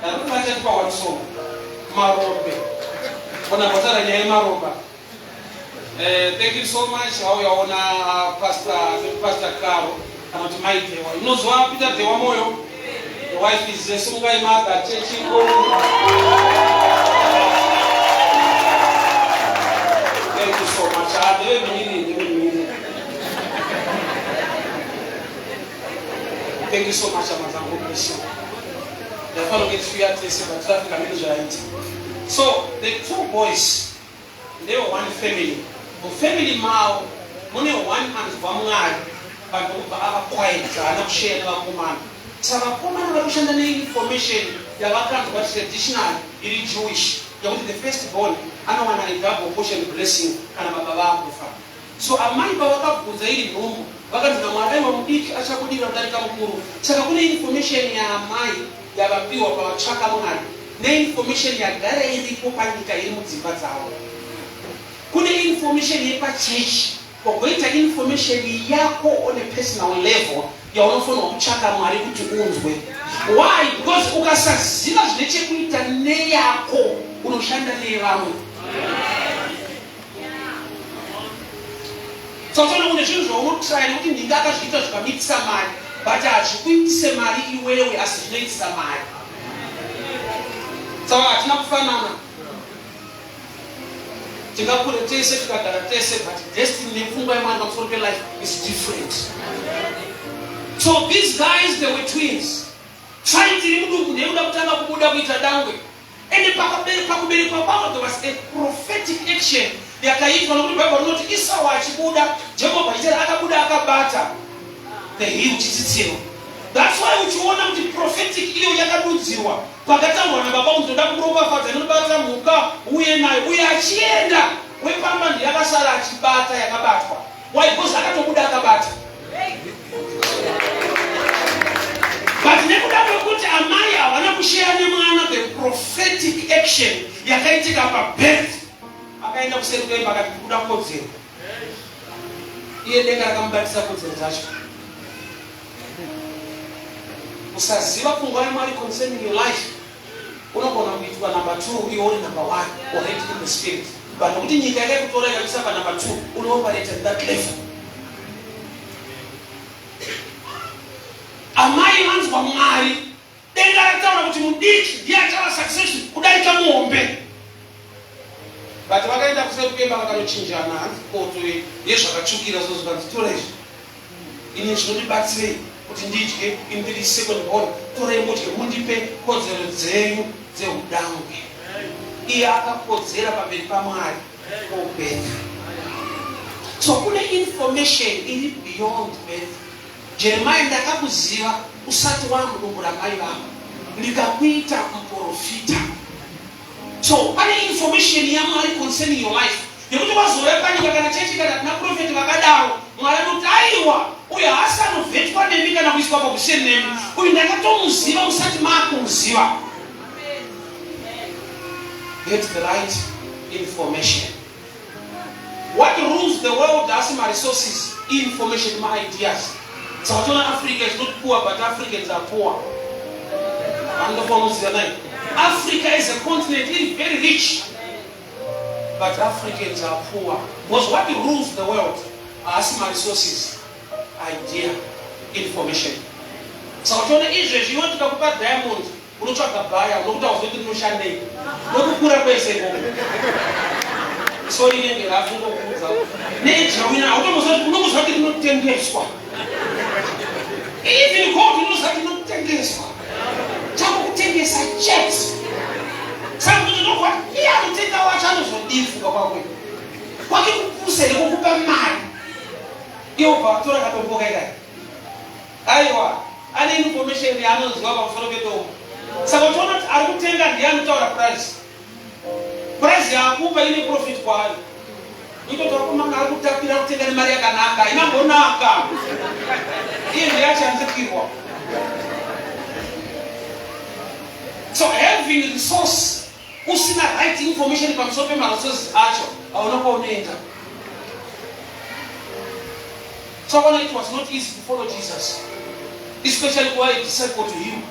Ndakufata tipa one song. Marombe. Ona kwatara nyaya yemaromba. Thank you so much. Hauyaona Pastor Caro kana kuti Mai Dewa. Unozwa Peter Dewa Moyo? The wife is Sungai Mother Church. Thank you so much. Ah, ndiwe mhiri, ndiwe mhiri. Thank you so much, Amazango. Bless you. Ndafanira kuitisuya tese, but traffic hameno zvayaita. So, the two boys Ndewe one family. Mufamily mavo mune one anzwa Mwari but ndokubva ava quiet haana kushare nevakomana. Saka vakomana vari kushanda neinformation yavakanzwa traditionally iri Jewish yekuti the first born anowana a double portion blessing kana baba vakufa. So amai pavakabvunza iri nhumbu vakanzi naMwari aiwa mudiki achabudirira kudarika mukuru. Saka kune information yaamai yavapiwa pavatsvaka Mwari neinformation yagara iripo panyika iri mudzimba dzavo. Kune information yepachechi kogoita information yako on a personal level yaunofanirwa kutsvaka Mwari kuti unzwe. Why? Because ukasaziva zvine chekuita neyako unoshanda neyevamwe. Saka une zvinhu zvaunotraya nekuti ndinga akazviita zvikamuitisa mari but hazvikuitise mari iwewe asi zvinoitisa mari. Saka hatina kufanana. Tingakure tese tikagara tese but destiny nepfungwa yemwana pamusoro pelife is different. So these guys they were twins. Fight iri mudumbu ndeyekuda kutanga kubuda kuita dangwe. Ende pakuberekwa kwavo there was a prophetic action yakaitwa nokuti Bible rinoti Esau achibuda Jacob achitera akabuda akabata the heel chitsitsiro. That's why uchiona kuti prophetic iyo yakadudzirwa pakataurwa nababa kuti ndoda kukuropafadza ndinobata mhuka uye nayo uye achienda wepamba ndiye akasara achibata yakabatwa. Why? Because akatobuda akabata. But nekuda kwekuti amai havana kusheya nemwana the prophetic action yakaitika pabirth. Akaenda kuseri kweimba akati kuda kodzero. Iye denga rakamubatisa kodzero dzacho. Usaziva pfungwa yaMwari concerning your life. Unogona kuitwa number 2 iwe uri number 1 already in the spirit. But nokuti nyika yakakutora ikakuisa pa number 2, unooperate at that level. Amai vanzwa Mwari. Denga rataura kuti mudiki ndiye achava successful kudarika muhombe. But vakaenda kuseri kuemba vakanochinjana hanzi poto yezvakatsvukira so zvikanzi tora izvi. Ini zvinondibatsirei kuti ndidye ini ndiri second born torai mudye mundipe kodzero dzenyu dzehudangwe. Iye akakodzera pamberi paMwari kobirth. So kune information iri beyond birth. Jeremiah ndakakuziva usati wamudumbu ramai vako ndikakuita muprofita. So pane information yaMwari concerning your life yekuti wazouya panyika kana chechi kana tina prophet vakadaro Mwari anoti aiwa uyo haasi anovhetwa nemi kana kuiswa pakuseni nemi uyu ndakatomuziva musati maakumuziva. Get the right information. What rules the world asi maresources, information, maideas. Saka toona Africa is not poor but Africans are poor. Vanotofa unoziva nai. Africa is a continent iri very rich but Africans are poor. Because what rules the world haasi maresources, idea, information. Saka toona izvezvi iwe tikakupa diamond Unotsvaga bhaya nokuti hauzivi kuti rinoshandei nokukura kwese ikoko. So inenge rafu ngokuudza neage yauina hautomboziva kuti unongoziva kuti rinotengeswa. Even gold unoziva kuti rinotengeswa. Chako kutengesa chete. Saka kuti ndokwa iye anotenga wacho anozodii kufunga kwakwe. Kwake kupusa here kukupa mari. Iye ubva watora katombo kaikai. Aiwa, ane information yaanonzwa pamusoro pedombo. Saka uchiona kuti ari kutenga ndiye anotaura price. Price yaakupa ine profit kwaari. Itoto akomana ari kutapira kutenga nemari yakanaka, inambonaka. Iye ndiye achanzikirwa. So having resource usina right information pamusoro pemaresources acho hauna kwaunoenda. Tsaona it was not easy to follow Jesus especially kuva a disciple to him.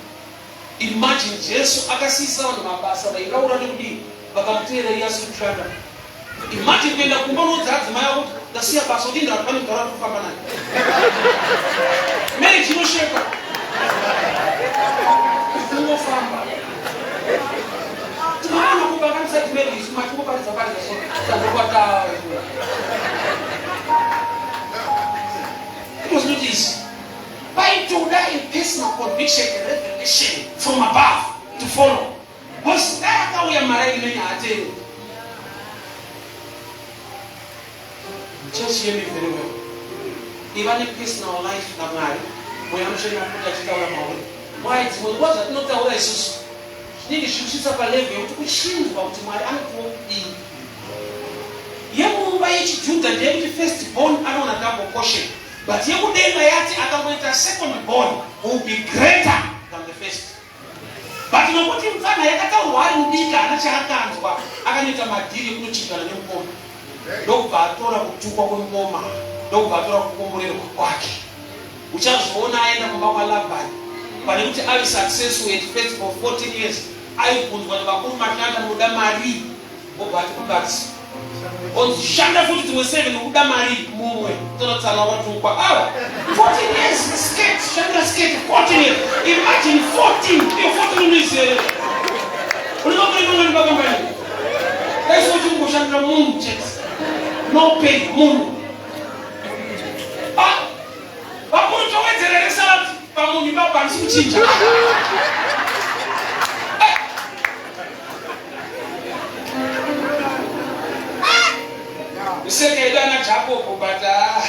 Imagine Jesu akasiisa vanhu mabasa vairaura nekudii vakamuteera iye asiri kushanda. Imagine kuenda kumba unoudza adzimai ako kuti ndasiya basa kuti ndati pane mudhara kufamba naye. Marriage inosheka. Kungofamba. Tinoona kubakanisa marriage isu matingoparidza paridza so. Tandokwata. It was not easy. Paitoda a personal conviction, a revelation from above to follow. Because dai akauya mari inenge haatende. Church hear me very well. Iva nepersonal life naMwari. Mweya Mutsvene anopota achitaura mauri. Why dzimwe nguva zvatinotaura isusu zvinenge zvichikusvitsa palevel yekuti uchinzwa kuti Mwari anotiwo kudii. Yemumba yechiJudha ndeyekuti first born anowana double portion but yekudenga yati akangoita second born will be greater than the first. But nokuti mupfanha yakataurwa ari mudiki haana chaakanzwa akanoita madhiri ekunochinjana nemukoma ndokubva atora kutukwa kwemukoma ndokubva atora kukomborerwa kwake. Uchazoona aenda kumba kwaLabhani pane kuti ave successful at first for 14 years aibvunzwa nevakuru mashanda munoda marii Obva ati mukadzi onzi shanda futi dzimwe 7 ukuda mari mumwe tonotsana watukwa awa 14 years skirt shandira skirt 14 years imagine 14 iyo 14 unoizere unenge uri mangani pakambani dai so uchingoshandira munhu chete no pay munhu ah vakuru towedzera resalad pamunhu ipapo handisi kuchinja Miseke yedu ana Jacob but ah,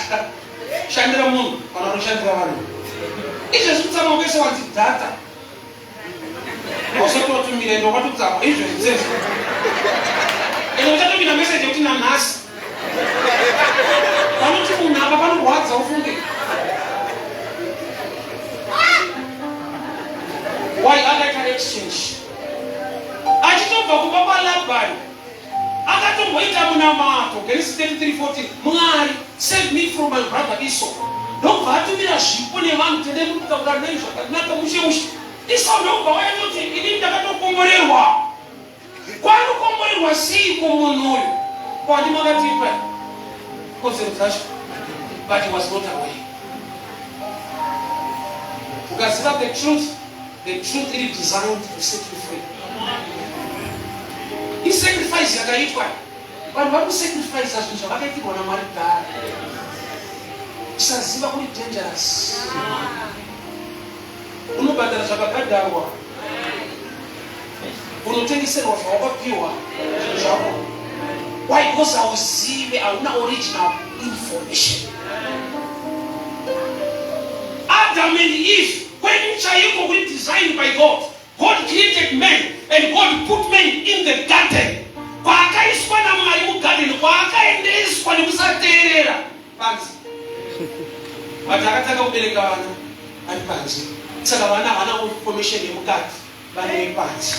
shandira munhu kana unoshandira vanhu. Izvezvi kutsamwa kwese wanzi data. Usati watumira ende wakatotsamwa izvezvi tsezvo. Ende uchatomira message yekuti nanhasi. Vanoti munhu apa panorwadza ufunge. Why akaita exchange? Achitobva kumba kwaLabhani. Akatomboita munamato, Genesis 33:14, Mwari, save me from my brother Esau. Ndokubva atumira zvipo nevanhu, tendai muri kutaura nei zvakanaka mushe mushe. Esau ndokubva waya toti ini ndakatokomborerwa. Kwanokomborerwa seiko munhu uyu? Kwandi makatipa kodzero dzacho, but he was not aware. Ukaziva the truth, the truth iri designed to set you free. Isacrifice yakaitwa. Vanhu vari kusacrifice zvinhu zvavakaitirwa naMwari kudhara. Kusaziva kuri dangerous. Unobhadhara zvakabhadharwa. Unotengeserwa zvawakapiwa zvinhu zvako. Why? Because hauzive, hauna original information. Adam and Eve kwenyu chaiko kuri designed by God. God created man and God put man in the garden. Kwaakaiswa naMwari mugarden, kwaakaendeswa nekusateerera panze. But akatanga kubereka vana ari panze. Saka vana havana information yemukati, vane yepanze.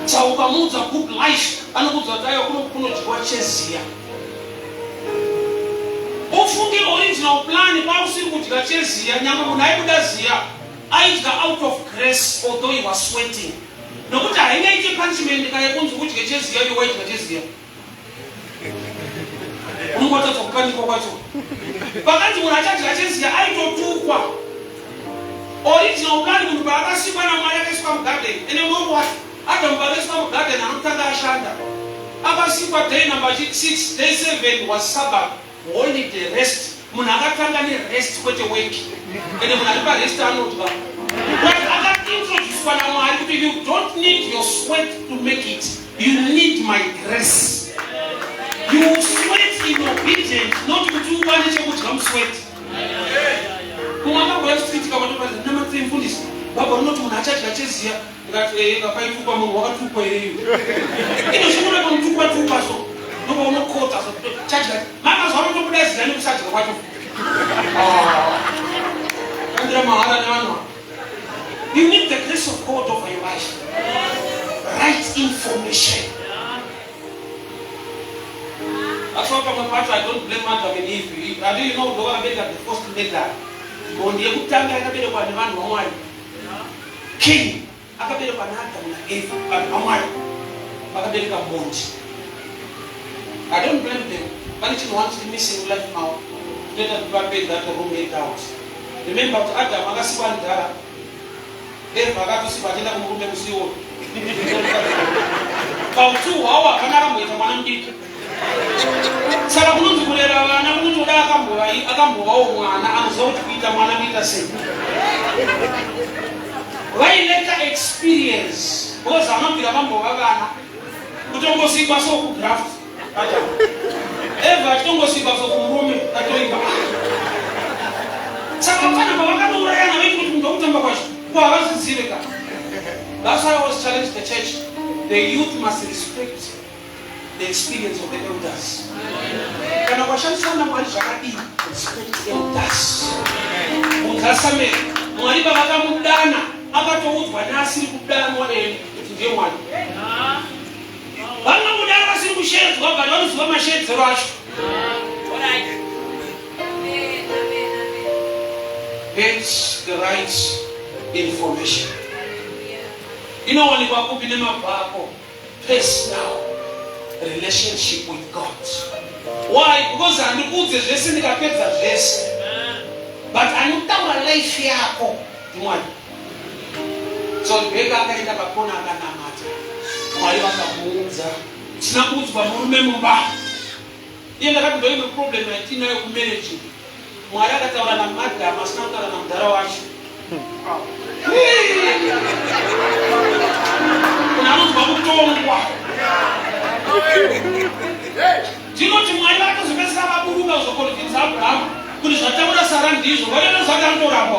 Saka ukamuudza good life, anokuudza kuti aiwa kuno kunodyiwa cheziya. Ufunge original plan kwausiri kudya cheziya, nyangwe munhu aibuda ziya aidya out of grace although he was sweating. Nokuti haingaite punishment ka yekunzi udye cheziya iwe waidya cheziya. Unongotadza kupanikwa kwacho. Pakanzi munhu achadya cheziya aitotukwa. Original plan munhu paakasikwa naMwari akaiswa mugarden. Ende unoona what? Adam paakaiswa mugarden anotanga ashanda. Akasikwa day number 6, day 7 was Sabbath, holiday rest. Munhu akatanga nerest kwete work. Ende munhu ari parest anodya. But akaintroducwa naMwari kuti you don't need your sweat to make it. You need my grace. You sweat in obedience, not kuti uwane chekudya musweat. Mumwe akambouya street kamatoparidza ndinamatirei mufundisi. Baba rinoti munhu achadya cheziya. Ndikati ehe kapaitukwa munhu wakatukwa here iwe. Ino zvinoda pamutukwa tukwa so. Ndopa unokota so. Chadya. Makazuva anotobuda ziya nekusadya kwacho. Ah. Kandira mahara nevanhu. You need the grace of God over your life. Right information. That's why pamwe pacho I don't blame Adam and Eve. I do you know ndovakabereka the first murder. Mhondi yekutanga yakaberekwa nevanhu vaMwari. Cain akaberekwa naAdamu naEva, vanhu vaMwari vakabereka mhondi. I don't blame them. Pane chinhu one chiri missing mulife mavo chinoita kuti vape that wrong handout. Remember kuti Adamu akasikwa ari dhara, Eva akatosikwa achienda kumurume musi iwoyo. Pautu hwawo hapana akamboita mwana mudiki. Saka kunonzi kurera vana kunotoda akambovawo mwana anoziva kuti kuita mwana kuita sei. Vaileta experience because vanobvira vambova vana kutongosikwa so kugraft Eva achitongosikwa so kumurume atoimba. Saka vana pavakatourayana vaiti kuti munhu wekutamba kwacho ko havazvizive ka. That's why I always challenge the church. The youth must respect the experience of the elders. Kana kwashandiswa naMwari zvakadii, respect elders. Bvunza Samuel, Mwari pavakamudana akatoudzwa neasiri kudanwa eni kuti ndiye Mwari. Vanongudana vasiri kushedzwa but vanoziva mashedzero acho. Get the right information. Inowanikwa kupi nemabvako? Personal relationship with God. Why? Because handikuudze zvese ndikapedza zvese. But anotaura life yako ndiMwari. So Rebecca akaenda pakona akanamata. Mwari vakamuudza. Tisina kuudzwa murume mumba. Iye ndakati ndoimwe problem yatinayo kumarriage. Mwari akataura namadam asina kutaura namudhara wacho. Munhu anonzwa kutongwa. Ndinoti Mwari vakatozopedzisira vaburuka kuzokonvinza Abrahamu kuti zvataura Sara ndizvo. Vanoita zvake anotoramba.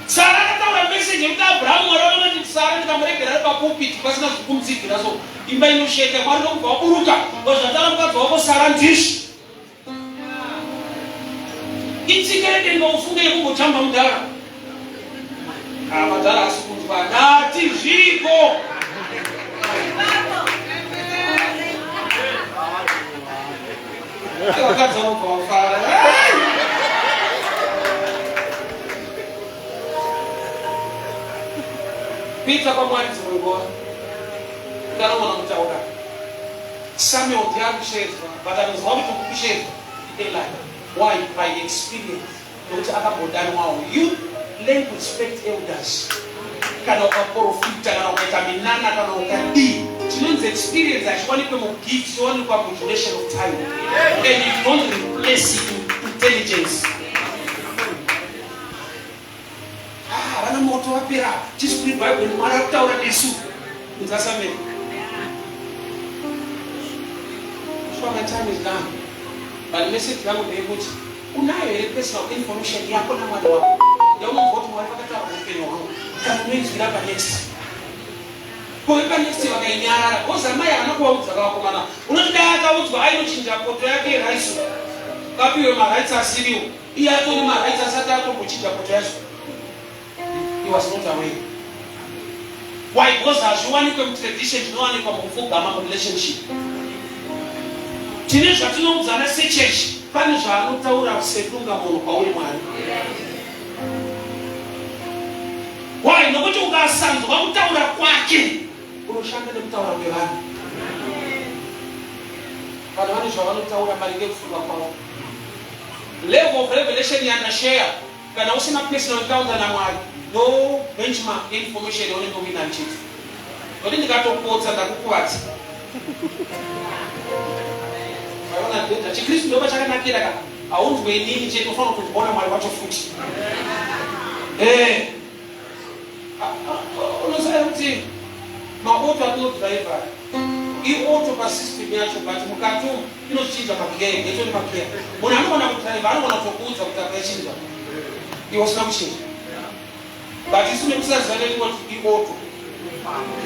Sara akataura message yekuti Abrahamu Mwari vanoti Sara ndikamuregera ari papulpit pasina zvekumutsigira so imba inosheka Mwari ndokubva waburuka zvataura mukadzi wako Sara ndizvo. Itsika yedenga ufunge yekumbotamba mudhara. Ah, madhara asi kunzwa. Kutukwa ndati zviriko. Vakadzi vanobva vafara. Kuita kwaMwari dzimwe nguva anogona kutaura. Samuel ndiye akushedzwa but anoziva kuti kukushedzwa ndiEli. Why? By experience. Nokuti akambodanwawo. You learn to respect elders. Kana ukaporofita, kana ukaita minana, kana ukadii. Chinonzi experience hachiwanikwe mugift, chinowanikwa muduration of time. And you don't replace it with intelligence. Ah, vana moto vapera. Chisipiri Bible Mwari akutaura nesu. Unza Samuel. Sure, my time is done. But message yangu ndeyekuti unayo here personal information yako naMwari wako yaunonzwa kuti Mwari vakataura muupenyu hwangu kana unoinzwira panext kove panext vakainyarara because amai havana kuvaudza kavakomana unoti dai akaudzwa ainochinja poto yake yeraiso kapiwe marights asiriwo iye atori marights asati atombochinja poto yacho. He was not aware. Why? Because hazviwanikwe mutradition, zvinowanikwa mukupfugama murelationship. Tine zvatinoudzana sechechi, pane zvaanotaura sedunga munhu kwauri Mwari. Why? Nokuti ukasanzwa kutaura kwake unoshanda nekutaura kwevanhu. Vanhu vane zvavanotaura maringe kufunga kwavo. Level of revelation yandashare Kana usina personal encounter naMwari, no benchmark yeinformation yaunenge uinayo chete. Nokuti ndikatopotsa ndakukuvadza. Vaona data. ChiKristu ndo pachakanakira ka. Haunzwe inini chete unofanira kutonzwaona Mwari wacho futi. Eh. Unoziva kuti maauto atinodriver iauto pasystem yacho but mukati umu inochinja magiya ega itori magiya munhu anogona kudriver anogona kutokuudza kuti apa yachinja iwe usina kuchinja but isu nekusaziva nekungoti iauto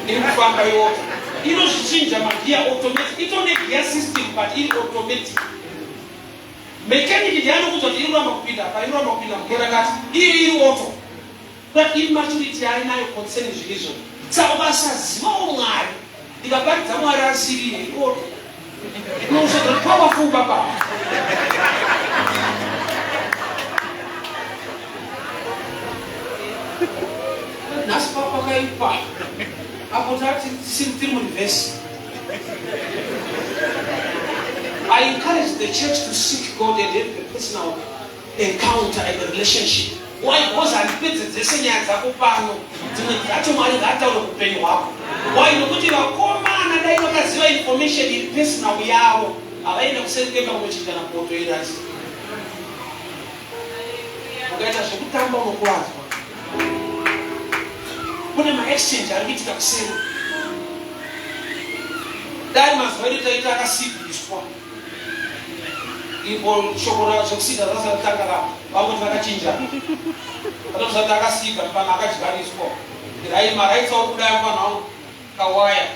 iri kufamba iauto inozvichinja magiya automatic itone gear system but iri automatic mechanic ndiye anokuudza kuti iri kuramba kupinda apa iri kuramba kupinda mugear rakati iri iri auto But immaturity yaainayo concerning zvinhu izvozvo. Saka ukasazivawo Mwari, ndikaparidza Mwari asiriye ikoto. Unosvika powerful baba. Nhasi papa pakaipa. Apo tati tisiri tiri mureverse. I encourage the church to seek God and have a personal encounter and relationship. Why? Because handipedze dzese nyaya dzako pano, dzimwe dzacho Mwari ngaataure kuupenyu hwako. Why? Nokuti vakomana dai vakaziva information iri personal yavo, havaenda kuseri kwemba kunochinjana poto yerasi. Ukaita zvekutamba unokuvadzwa. Kune maexchange ari kuitika kuseri. Dai mazuva edu taita akasimbiswa Ipo shoko ra zvekusida zvasatanga ka vangoti vakachinja. Atozati akasika mfana akadyariswa. Rai maraitsa uri kudaya mfana wangu kawaya.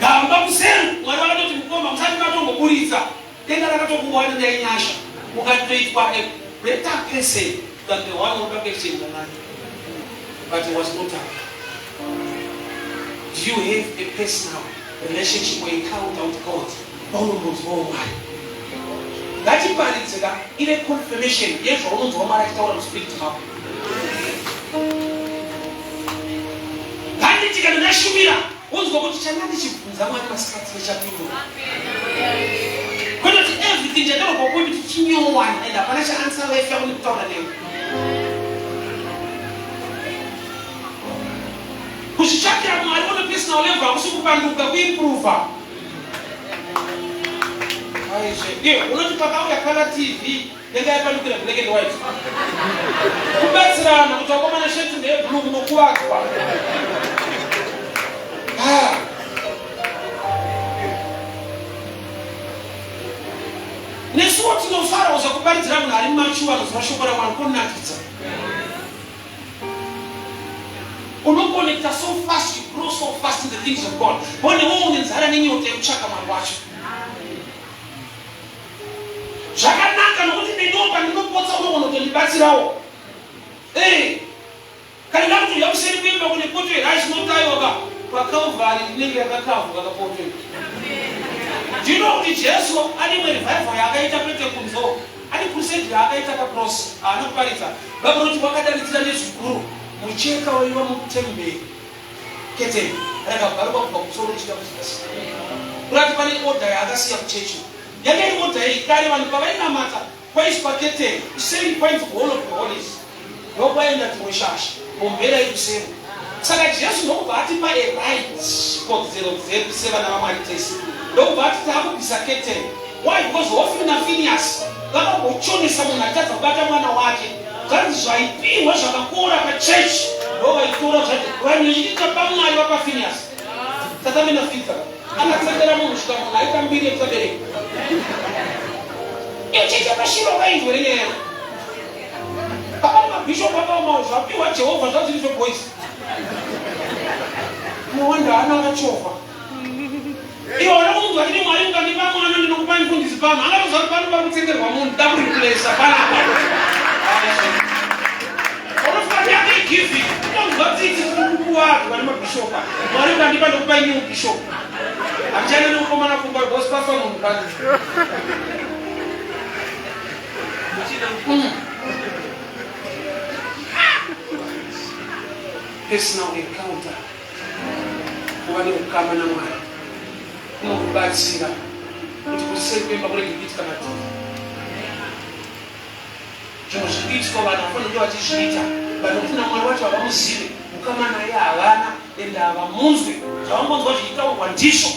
Gamba kuseri Mwari vakatoti mukoma musati matongoburitsa denga rakatokuwana ndainyasha ukatoitwa a better person than the one unoda kuexchange naye but he was not aware. Do you have a personal relationship or encounter with God? Paunombonzwawo Mwari. Ngatiparidze ka ive confirmation yezvaunonzwa Mwari achitaura muspirit mako. Handiti kana ndashumira wonzwa kuti changa ndichibvunza Mwari masikati nechapindura. Kwete kuti everything chataurwa kwakuti chinyowani and hapana chaanswer life yako nekutaura newe. Kuzvitsvakira Mwari on a personal level hakusi kupanduka, kuimprova. Aizve, iwe unoti pakauya color TV yanga yapandukira black and white. Kubatsirana kuti vakomana sheti ndeyeblue munokuvadzwa. Ah. Nesuwo tinofara kuza kuparidzira munhu ari machuwa anoziva shoko raMwari konakidza. Unokonekta so fast, you grow so fast in the things of God. Bone wewe une nzara nenyota yekutsvaka Mwari wacho. Zvakanaka nokuti neniwo pandinopotsa unogona kutondibatsirawo. Eh, kana ndakutodya kuseri kuimba kune poto yerice notaiwa ka paCalvary inenge yakakavhuka kapoto iyo. Do you know kuti Jesu ane imwe revival yaakaita kwete kunzo ane crusade yaakaita pacross haana kuparidza Bible rinoti wakadanidzira nezwi guru mucheka waiva mutemberi keteni rakabvaruka kubva kumusoro richida kuzasi kurati pane order yaakasiya kuchechi yanga iri order yei kare vanhu pavainamata Kwaiswa keteni kuseri kwainzi kuHall of the Holies ndokwaenda dzimwe shasha mhombera iri kuseri. Saka Jesu ndokubva atipa a right, kodzero dzedu sevana vaMwari tese. Ndokubva ati taakubvisa keteni. Why? Because Hofni naFiniasi vakambochonesa munhu achitadza kubata mwana wake. Zvanzi zvaipihwa zvakakora pachurch ndovaitora zvacho vanhu vechiti tapa Mwari vapa Finiasi. Satani nafidza. Akatsengera munhu kusvika munhu aita mbiri yekusabereka. Iyo chechi yakashirwa kainzwe renyaya. Baba nemabishop akaomawo zvapiwa Jehovha zvazviri zveboys. No wonder ana akachovha. Iwo vana kumunzwa achiti Mwari mukandipa mwana ndinokupai mufundisi pano. Angatoziva kuti pano pari kutsengerwa munhu dakureplacer panapa. Unofunga yake igiving. Unonzwa tsitsi kukuwadwa nemabhishopa. Mwari ukandipa ndokupa new bishop. Handichaenda nemukomana kumba because pafa munhu pano. Personal encounter. Kuva neukama naMwari kunokubatsira kuti kuseri kwemba kurege kuitika madhiri. Zvinhu zviri kuitiswa vanhu havafaniri kunge vachizviita but nokuti naMwari wacho havamuzive, ukama naye havana and havamunzwe. Zvavangonzwa zvichitaurwa ndizvo.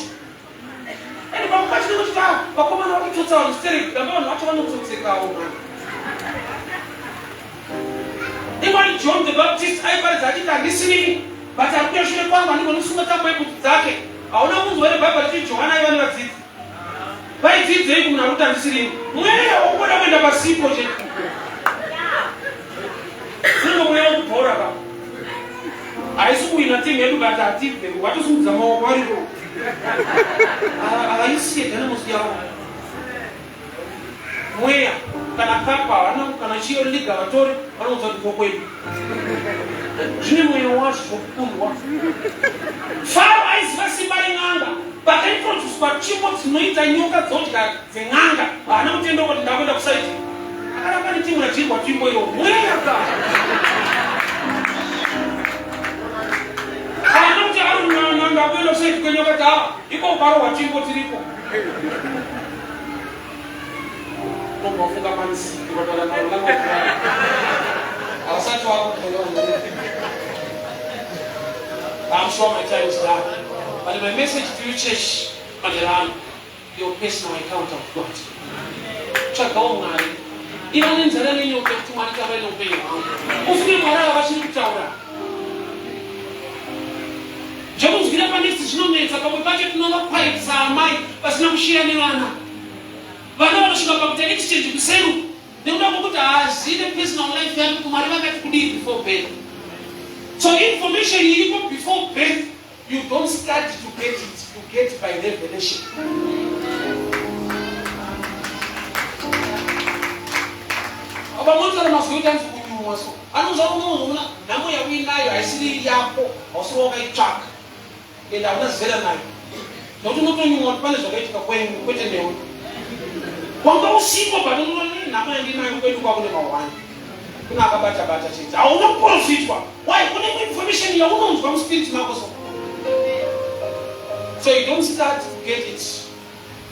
And pamwe pacho tinenge tichiti ah vakomana vari kutsotsa vanhu stereki damba vanhu vacho vanotsotsekawo mhani. Ingwani John the Baptist aiparidza achiti handisirini but ari kuuya shure kwangu handigoni kusunga tambo yebhutsu dzake. Hauna kunzwa here Bhaibheri richiti Johani aiva nevadzidzi? Vaidzidzei kumunhu ari kuti handisirini? Mweya wokuda kuenda pasipo chete. Unenge mweya wekubhora ka. Haisi kuwina team yedu but hatibve. Watosimudza maoko variko. Havaisiye Dynamos yavo. Mweya kana kapa havana kana chiyo league havatori vanoudza kuti ndokwedu. Zvine mweya wazvo zvokukundwa. Faro aiziva simba ren'anga. Pakaintroducwa tsvimbo dzinoita nyoka dzodya dzen'anga haana kutenda kuti ndakuenda kusaidi. Akaramba netimu rajirwa tsvimbo iyo. Mweya ka. Haana kuti ari ndakuenda kusaidi kwenyoka ta iko ukarohwa tsvimbo tiripo. Unobva wafunga manziki vataura navo language yavo. Havasati vakutoona. I'm sure my time is done. But my message to you church, manherano, your personal encounter with God. Tsvagawo Mwari. Iva nenzara nenyota yekuti Mwari taurai neupenyu hwangu. Ufunge Mwari ava vachiri kutaura. Zvekunzwira panext zvinonetsa pamwe pacho tinova quiet saamai vasina kushiya nevana. Vana vanosvika pakuita exchange kuseru nekuda kwekuti haazive personal life yake kuti Mwari vakati kudii before birth. So information iriko before birth you don't study to get it, you get by revelation. Baba motaura mazwi ekuti anzi kunyumwa so. Anonzwa munhu una nhamo yauinayo haisiri yako, hausiri wakaitsvaka and hauna zera nayo. Nokuti unotonyumwa kuti pane zvakaitika kwenyu kwete newe. Wanga usipo but unoona nhamo yandinayo kwedu kwakune mahwani. Kuna akabata bata chete. Hauna kuprofitwa. Why? Kune information yaunonzwa muspirit mako so. So you don't start to get it.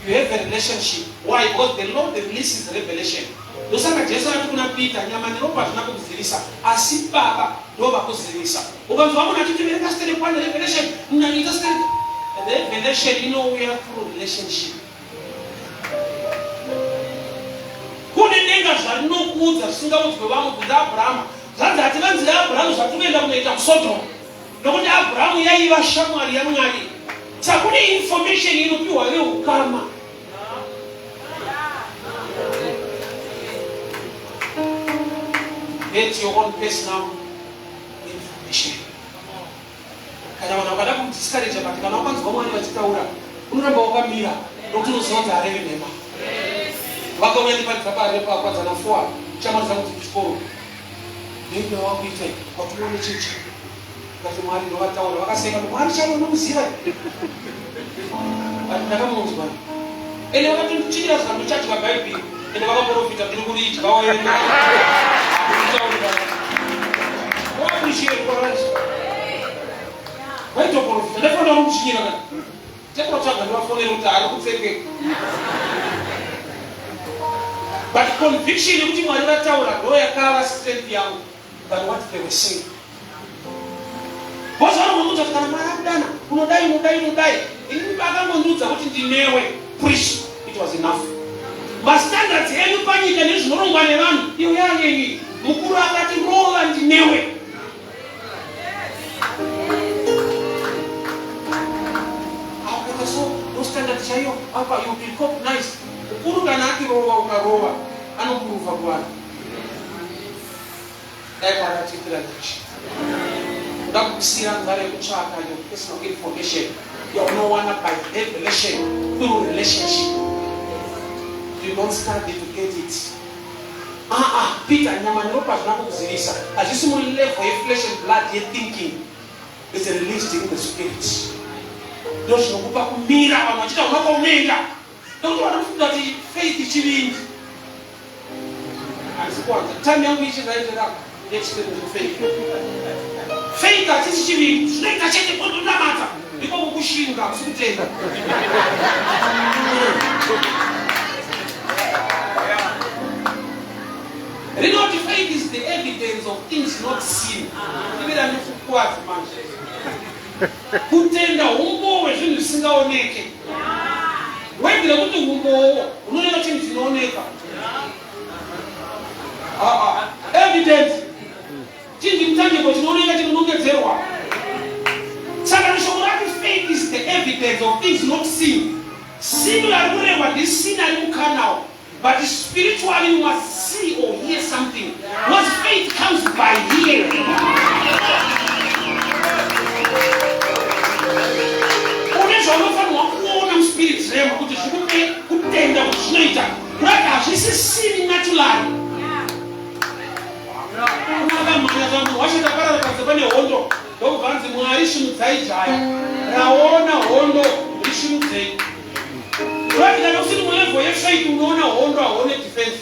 You have a relationship. Why? Because the Lord releases revelation. Ndosaka Jesu akati kuna Peter, nyama neropa hazvina kukuzivisa, asi Baba ndo vakuzivisa. Ukanzwa munhu achiti verenga sterek one revelation, munhu anoita sterek. Revelation inouya through relationship. Kune denga zvarinokuudza zvisingaudzwe vamwe kunze Abrahama. Zvanzi hativanzire Abrahama zvatiri kuenda kunoita kuSodom. Nokuti Abrahamu yaiva shamwari yaMwari. Saka kune information inopiwa veukama. Get your own personal information. Kana vanhu vakada kudiscourage but kana wakanzwa Mwari vachitaura unoramba wakamira nokuti unoziva kuti harevi nhema. Vakauya neparidza parepa kwadzana 4 shamwari dzangu dzekuchikoro. Nenge wakuita watione chechi. Ngati Mwari ndovataura vakaseka kuti Mwari chaivo unomuziva. But ndakamunzwa. Ende vakatondichinyira zano chadya Bhaibheri. Ende vakaprofita ndiri kuridya wena. Kutaurira. Waappreciate kwa right. Vaitoprofita. Ndafanira kumuchinyira kana. Tekurotsvaga ndivafonere kuti ari kutsengeka. But conviction yekuti Mwari vataura ndo yakava strength yangu than what they were saying. Because vanomuudza kuti kana Mwari akudana unodai unodai unodai. Ini pakangondiudza kuti ndinewe preach it was enough. Mastandards enyu panyika nezvinorongwa nevanhu iyo yayenyu. Mukuru akati rova ndinewe. Akaita so no standard chaiyo apa you be recognized. Mukuru kana akirova ukarova anokuruva kuvanhu. Dai Mwari atiitira nyasha. Kuda kukusiyira nzara yekutsvaka your personal information yaunowana by revelation through relationship. You don't study to get it. Ah ah, Peter, nyama neropa hazvina kukuzivisa. Hazvisi mulevel yeflesh and blood yethinking. It's released in the spirit. Ndozvinokupa kumira vanhu vachiita unoko unoenda. Ndokuti vanofunga kuti faith chivindi. Handisi kuwanza. Time yangu ichiraitira explain faith. Faith hachisi chivindi. Zvinoita chete kundonamata. Ndiko kukushinga, hakusi kutenda. Rinoti faith is the evidence of things not seen. Ndivira ndikukwadza manje. Kutenda humbowo hwezvinhu zvisingaoneke. Wedhi rekuti humbowo hunoreva chinhu chinooneka. Ah, ah. Evidence chinhu chiri chinooneka chinonongedzerwa. Saka shoko rati faith is the evidence of things not seen. Seen ari kurehwa ndisina ari mukanal. But spiritually you must see or hear something. Because faith comes by hearing. Une zvaunofanirwa kuona muspirit realm kuti zvikupe kutenda kuti zvinoita. Kurati hazvisi seen naturally. Unakamhanya zvanhu wacho taparara panze pane hondo ndokubva anzi Mwari svinudzai jaya raona hondo risvinudzei. Right, kana usiri mulevel yefaith unoona hondo hauone defense.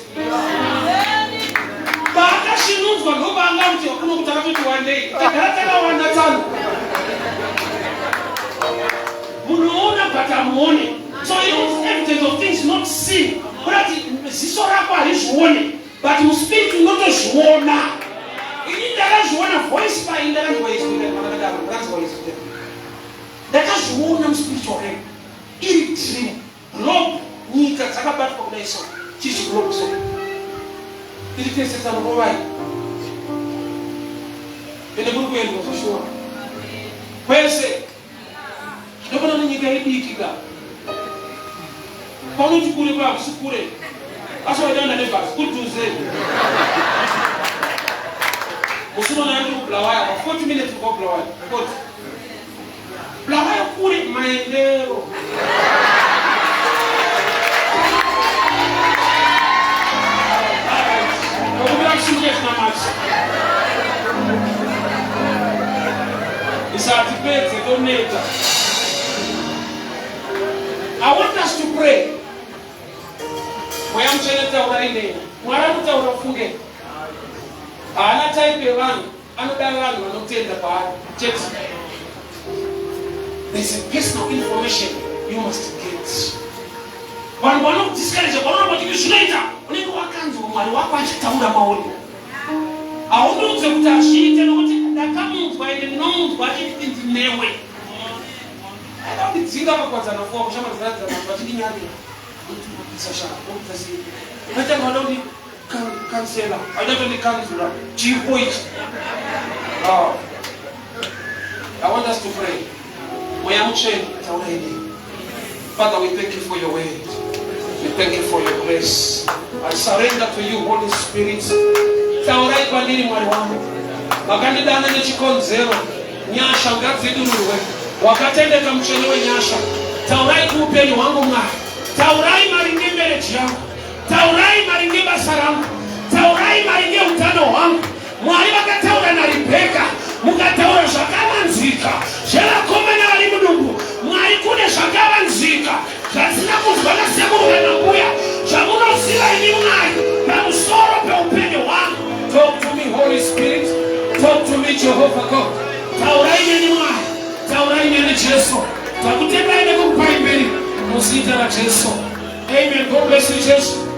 Paakasvinudzwa ndopaanga kuti kuno kuti akatoti wandei. Tagara takawanda tsano. Munhu oona but amuone. So it was evidence of things not seen. Kurati ziso rako harizvione but muspirit unotozviona. Ini ndakazviona voice pai ndakanzwa izwi ndakadaro ndakanzwa izwi. Ndakazviona muspiritual realm. Iri dream globe nyika dzakabatwa kudai so chiri chiglobe so tiri tese tanorovai ende kuri kuendwa zveshuwa kwese ndopana nenyika idiki ka paunoti kure pahakusi kure asi waidanda nebhasi kudhuze musunoona ndiri kubulawaya pa 40 minutes kubva kubulawaya 40 Bulawayo kure maendero. Ndokumbira kusimuka chinamato. Isati pedze toneta. I want us to pray. Mweya mutsvene taurai neni. Mwari anotaura ufunge. Haana type yevanhu. Anoda vanhu vanotenda paari chete. There's a personal information you must get. Vanhu vanokudiscourage vanoramba kuti zvinoita unenge wakanzwa Mwari wako achitaura mauri. Haundiudze kuti hazviite nokuti ndakamunzwa ende ndinomunzwa achiti ndinewe. Aida kundidzinga pakuwadzana fuwa kushamwaridzana vanhu vachindinyarira. Kansela aida chipo ichi. Oh. I want us to pray. Mweya mutsvene taurai neni. Father, we thank you for your word. We thank you for your grace. I surrender to you, Holy Spirit. Taurai kwandiri Mwari wangu. Makandidana nechikonzero. Nyasha ngadzidururwe. Wakatendeka mutsvene wenyasha. Taurai kuupenyu hwangu Mwari. Taurai maringe marriage yangu. Taurai maringe basa rangu. Taurai maringe utano hwangu. Mwari vakataura naRibheka, mukataura zvakavanzika zvevakomana vari mudumbu. Mwari kune zvakavanzika zvasina kunzwa nasekuru kana mbuya zvamunoziva imi Mwari pamusoro peupenyu hwangu. Talk to me Holy Spirit, talk to me Jehovah God. Taurai neni Mwari, taurai neni Jesu. Takutendai nekukupai mberi muzita raJesu. Amen. God bless you, church.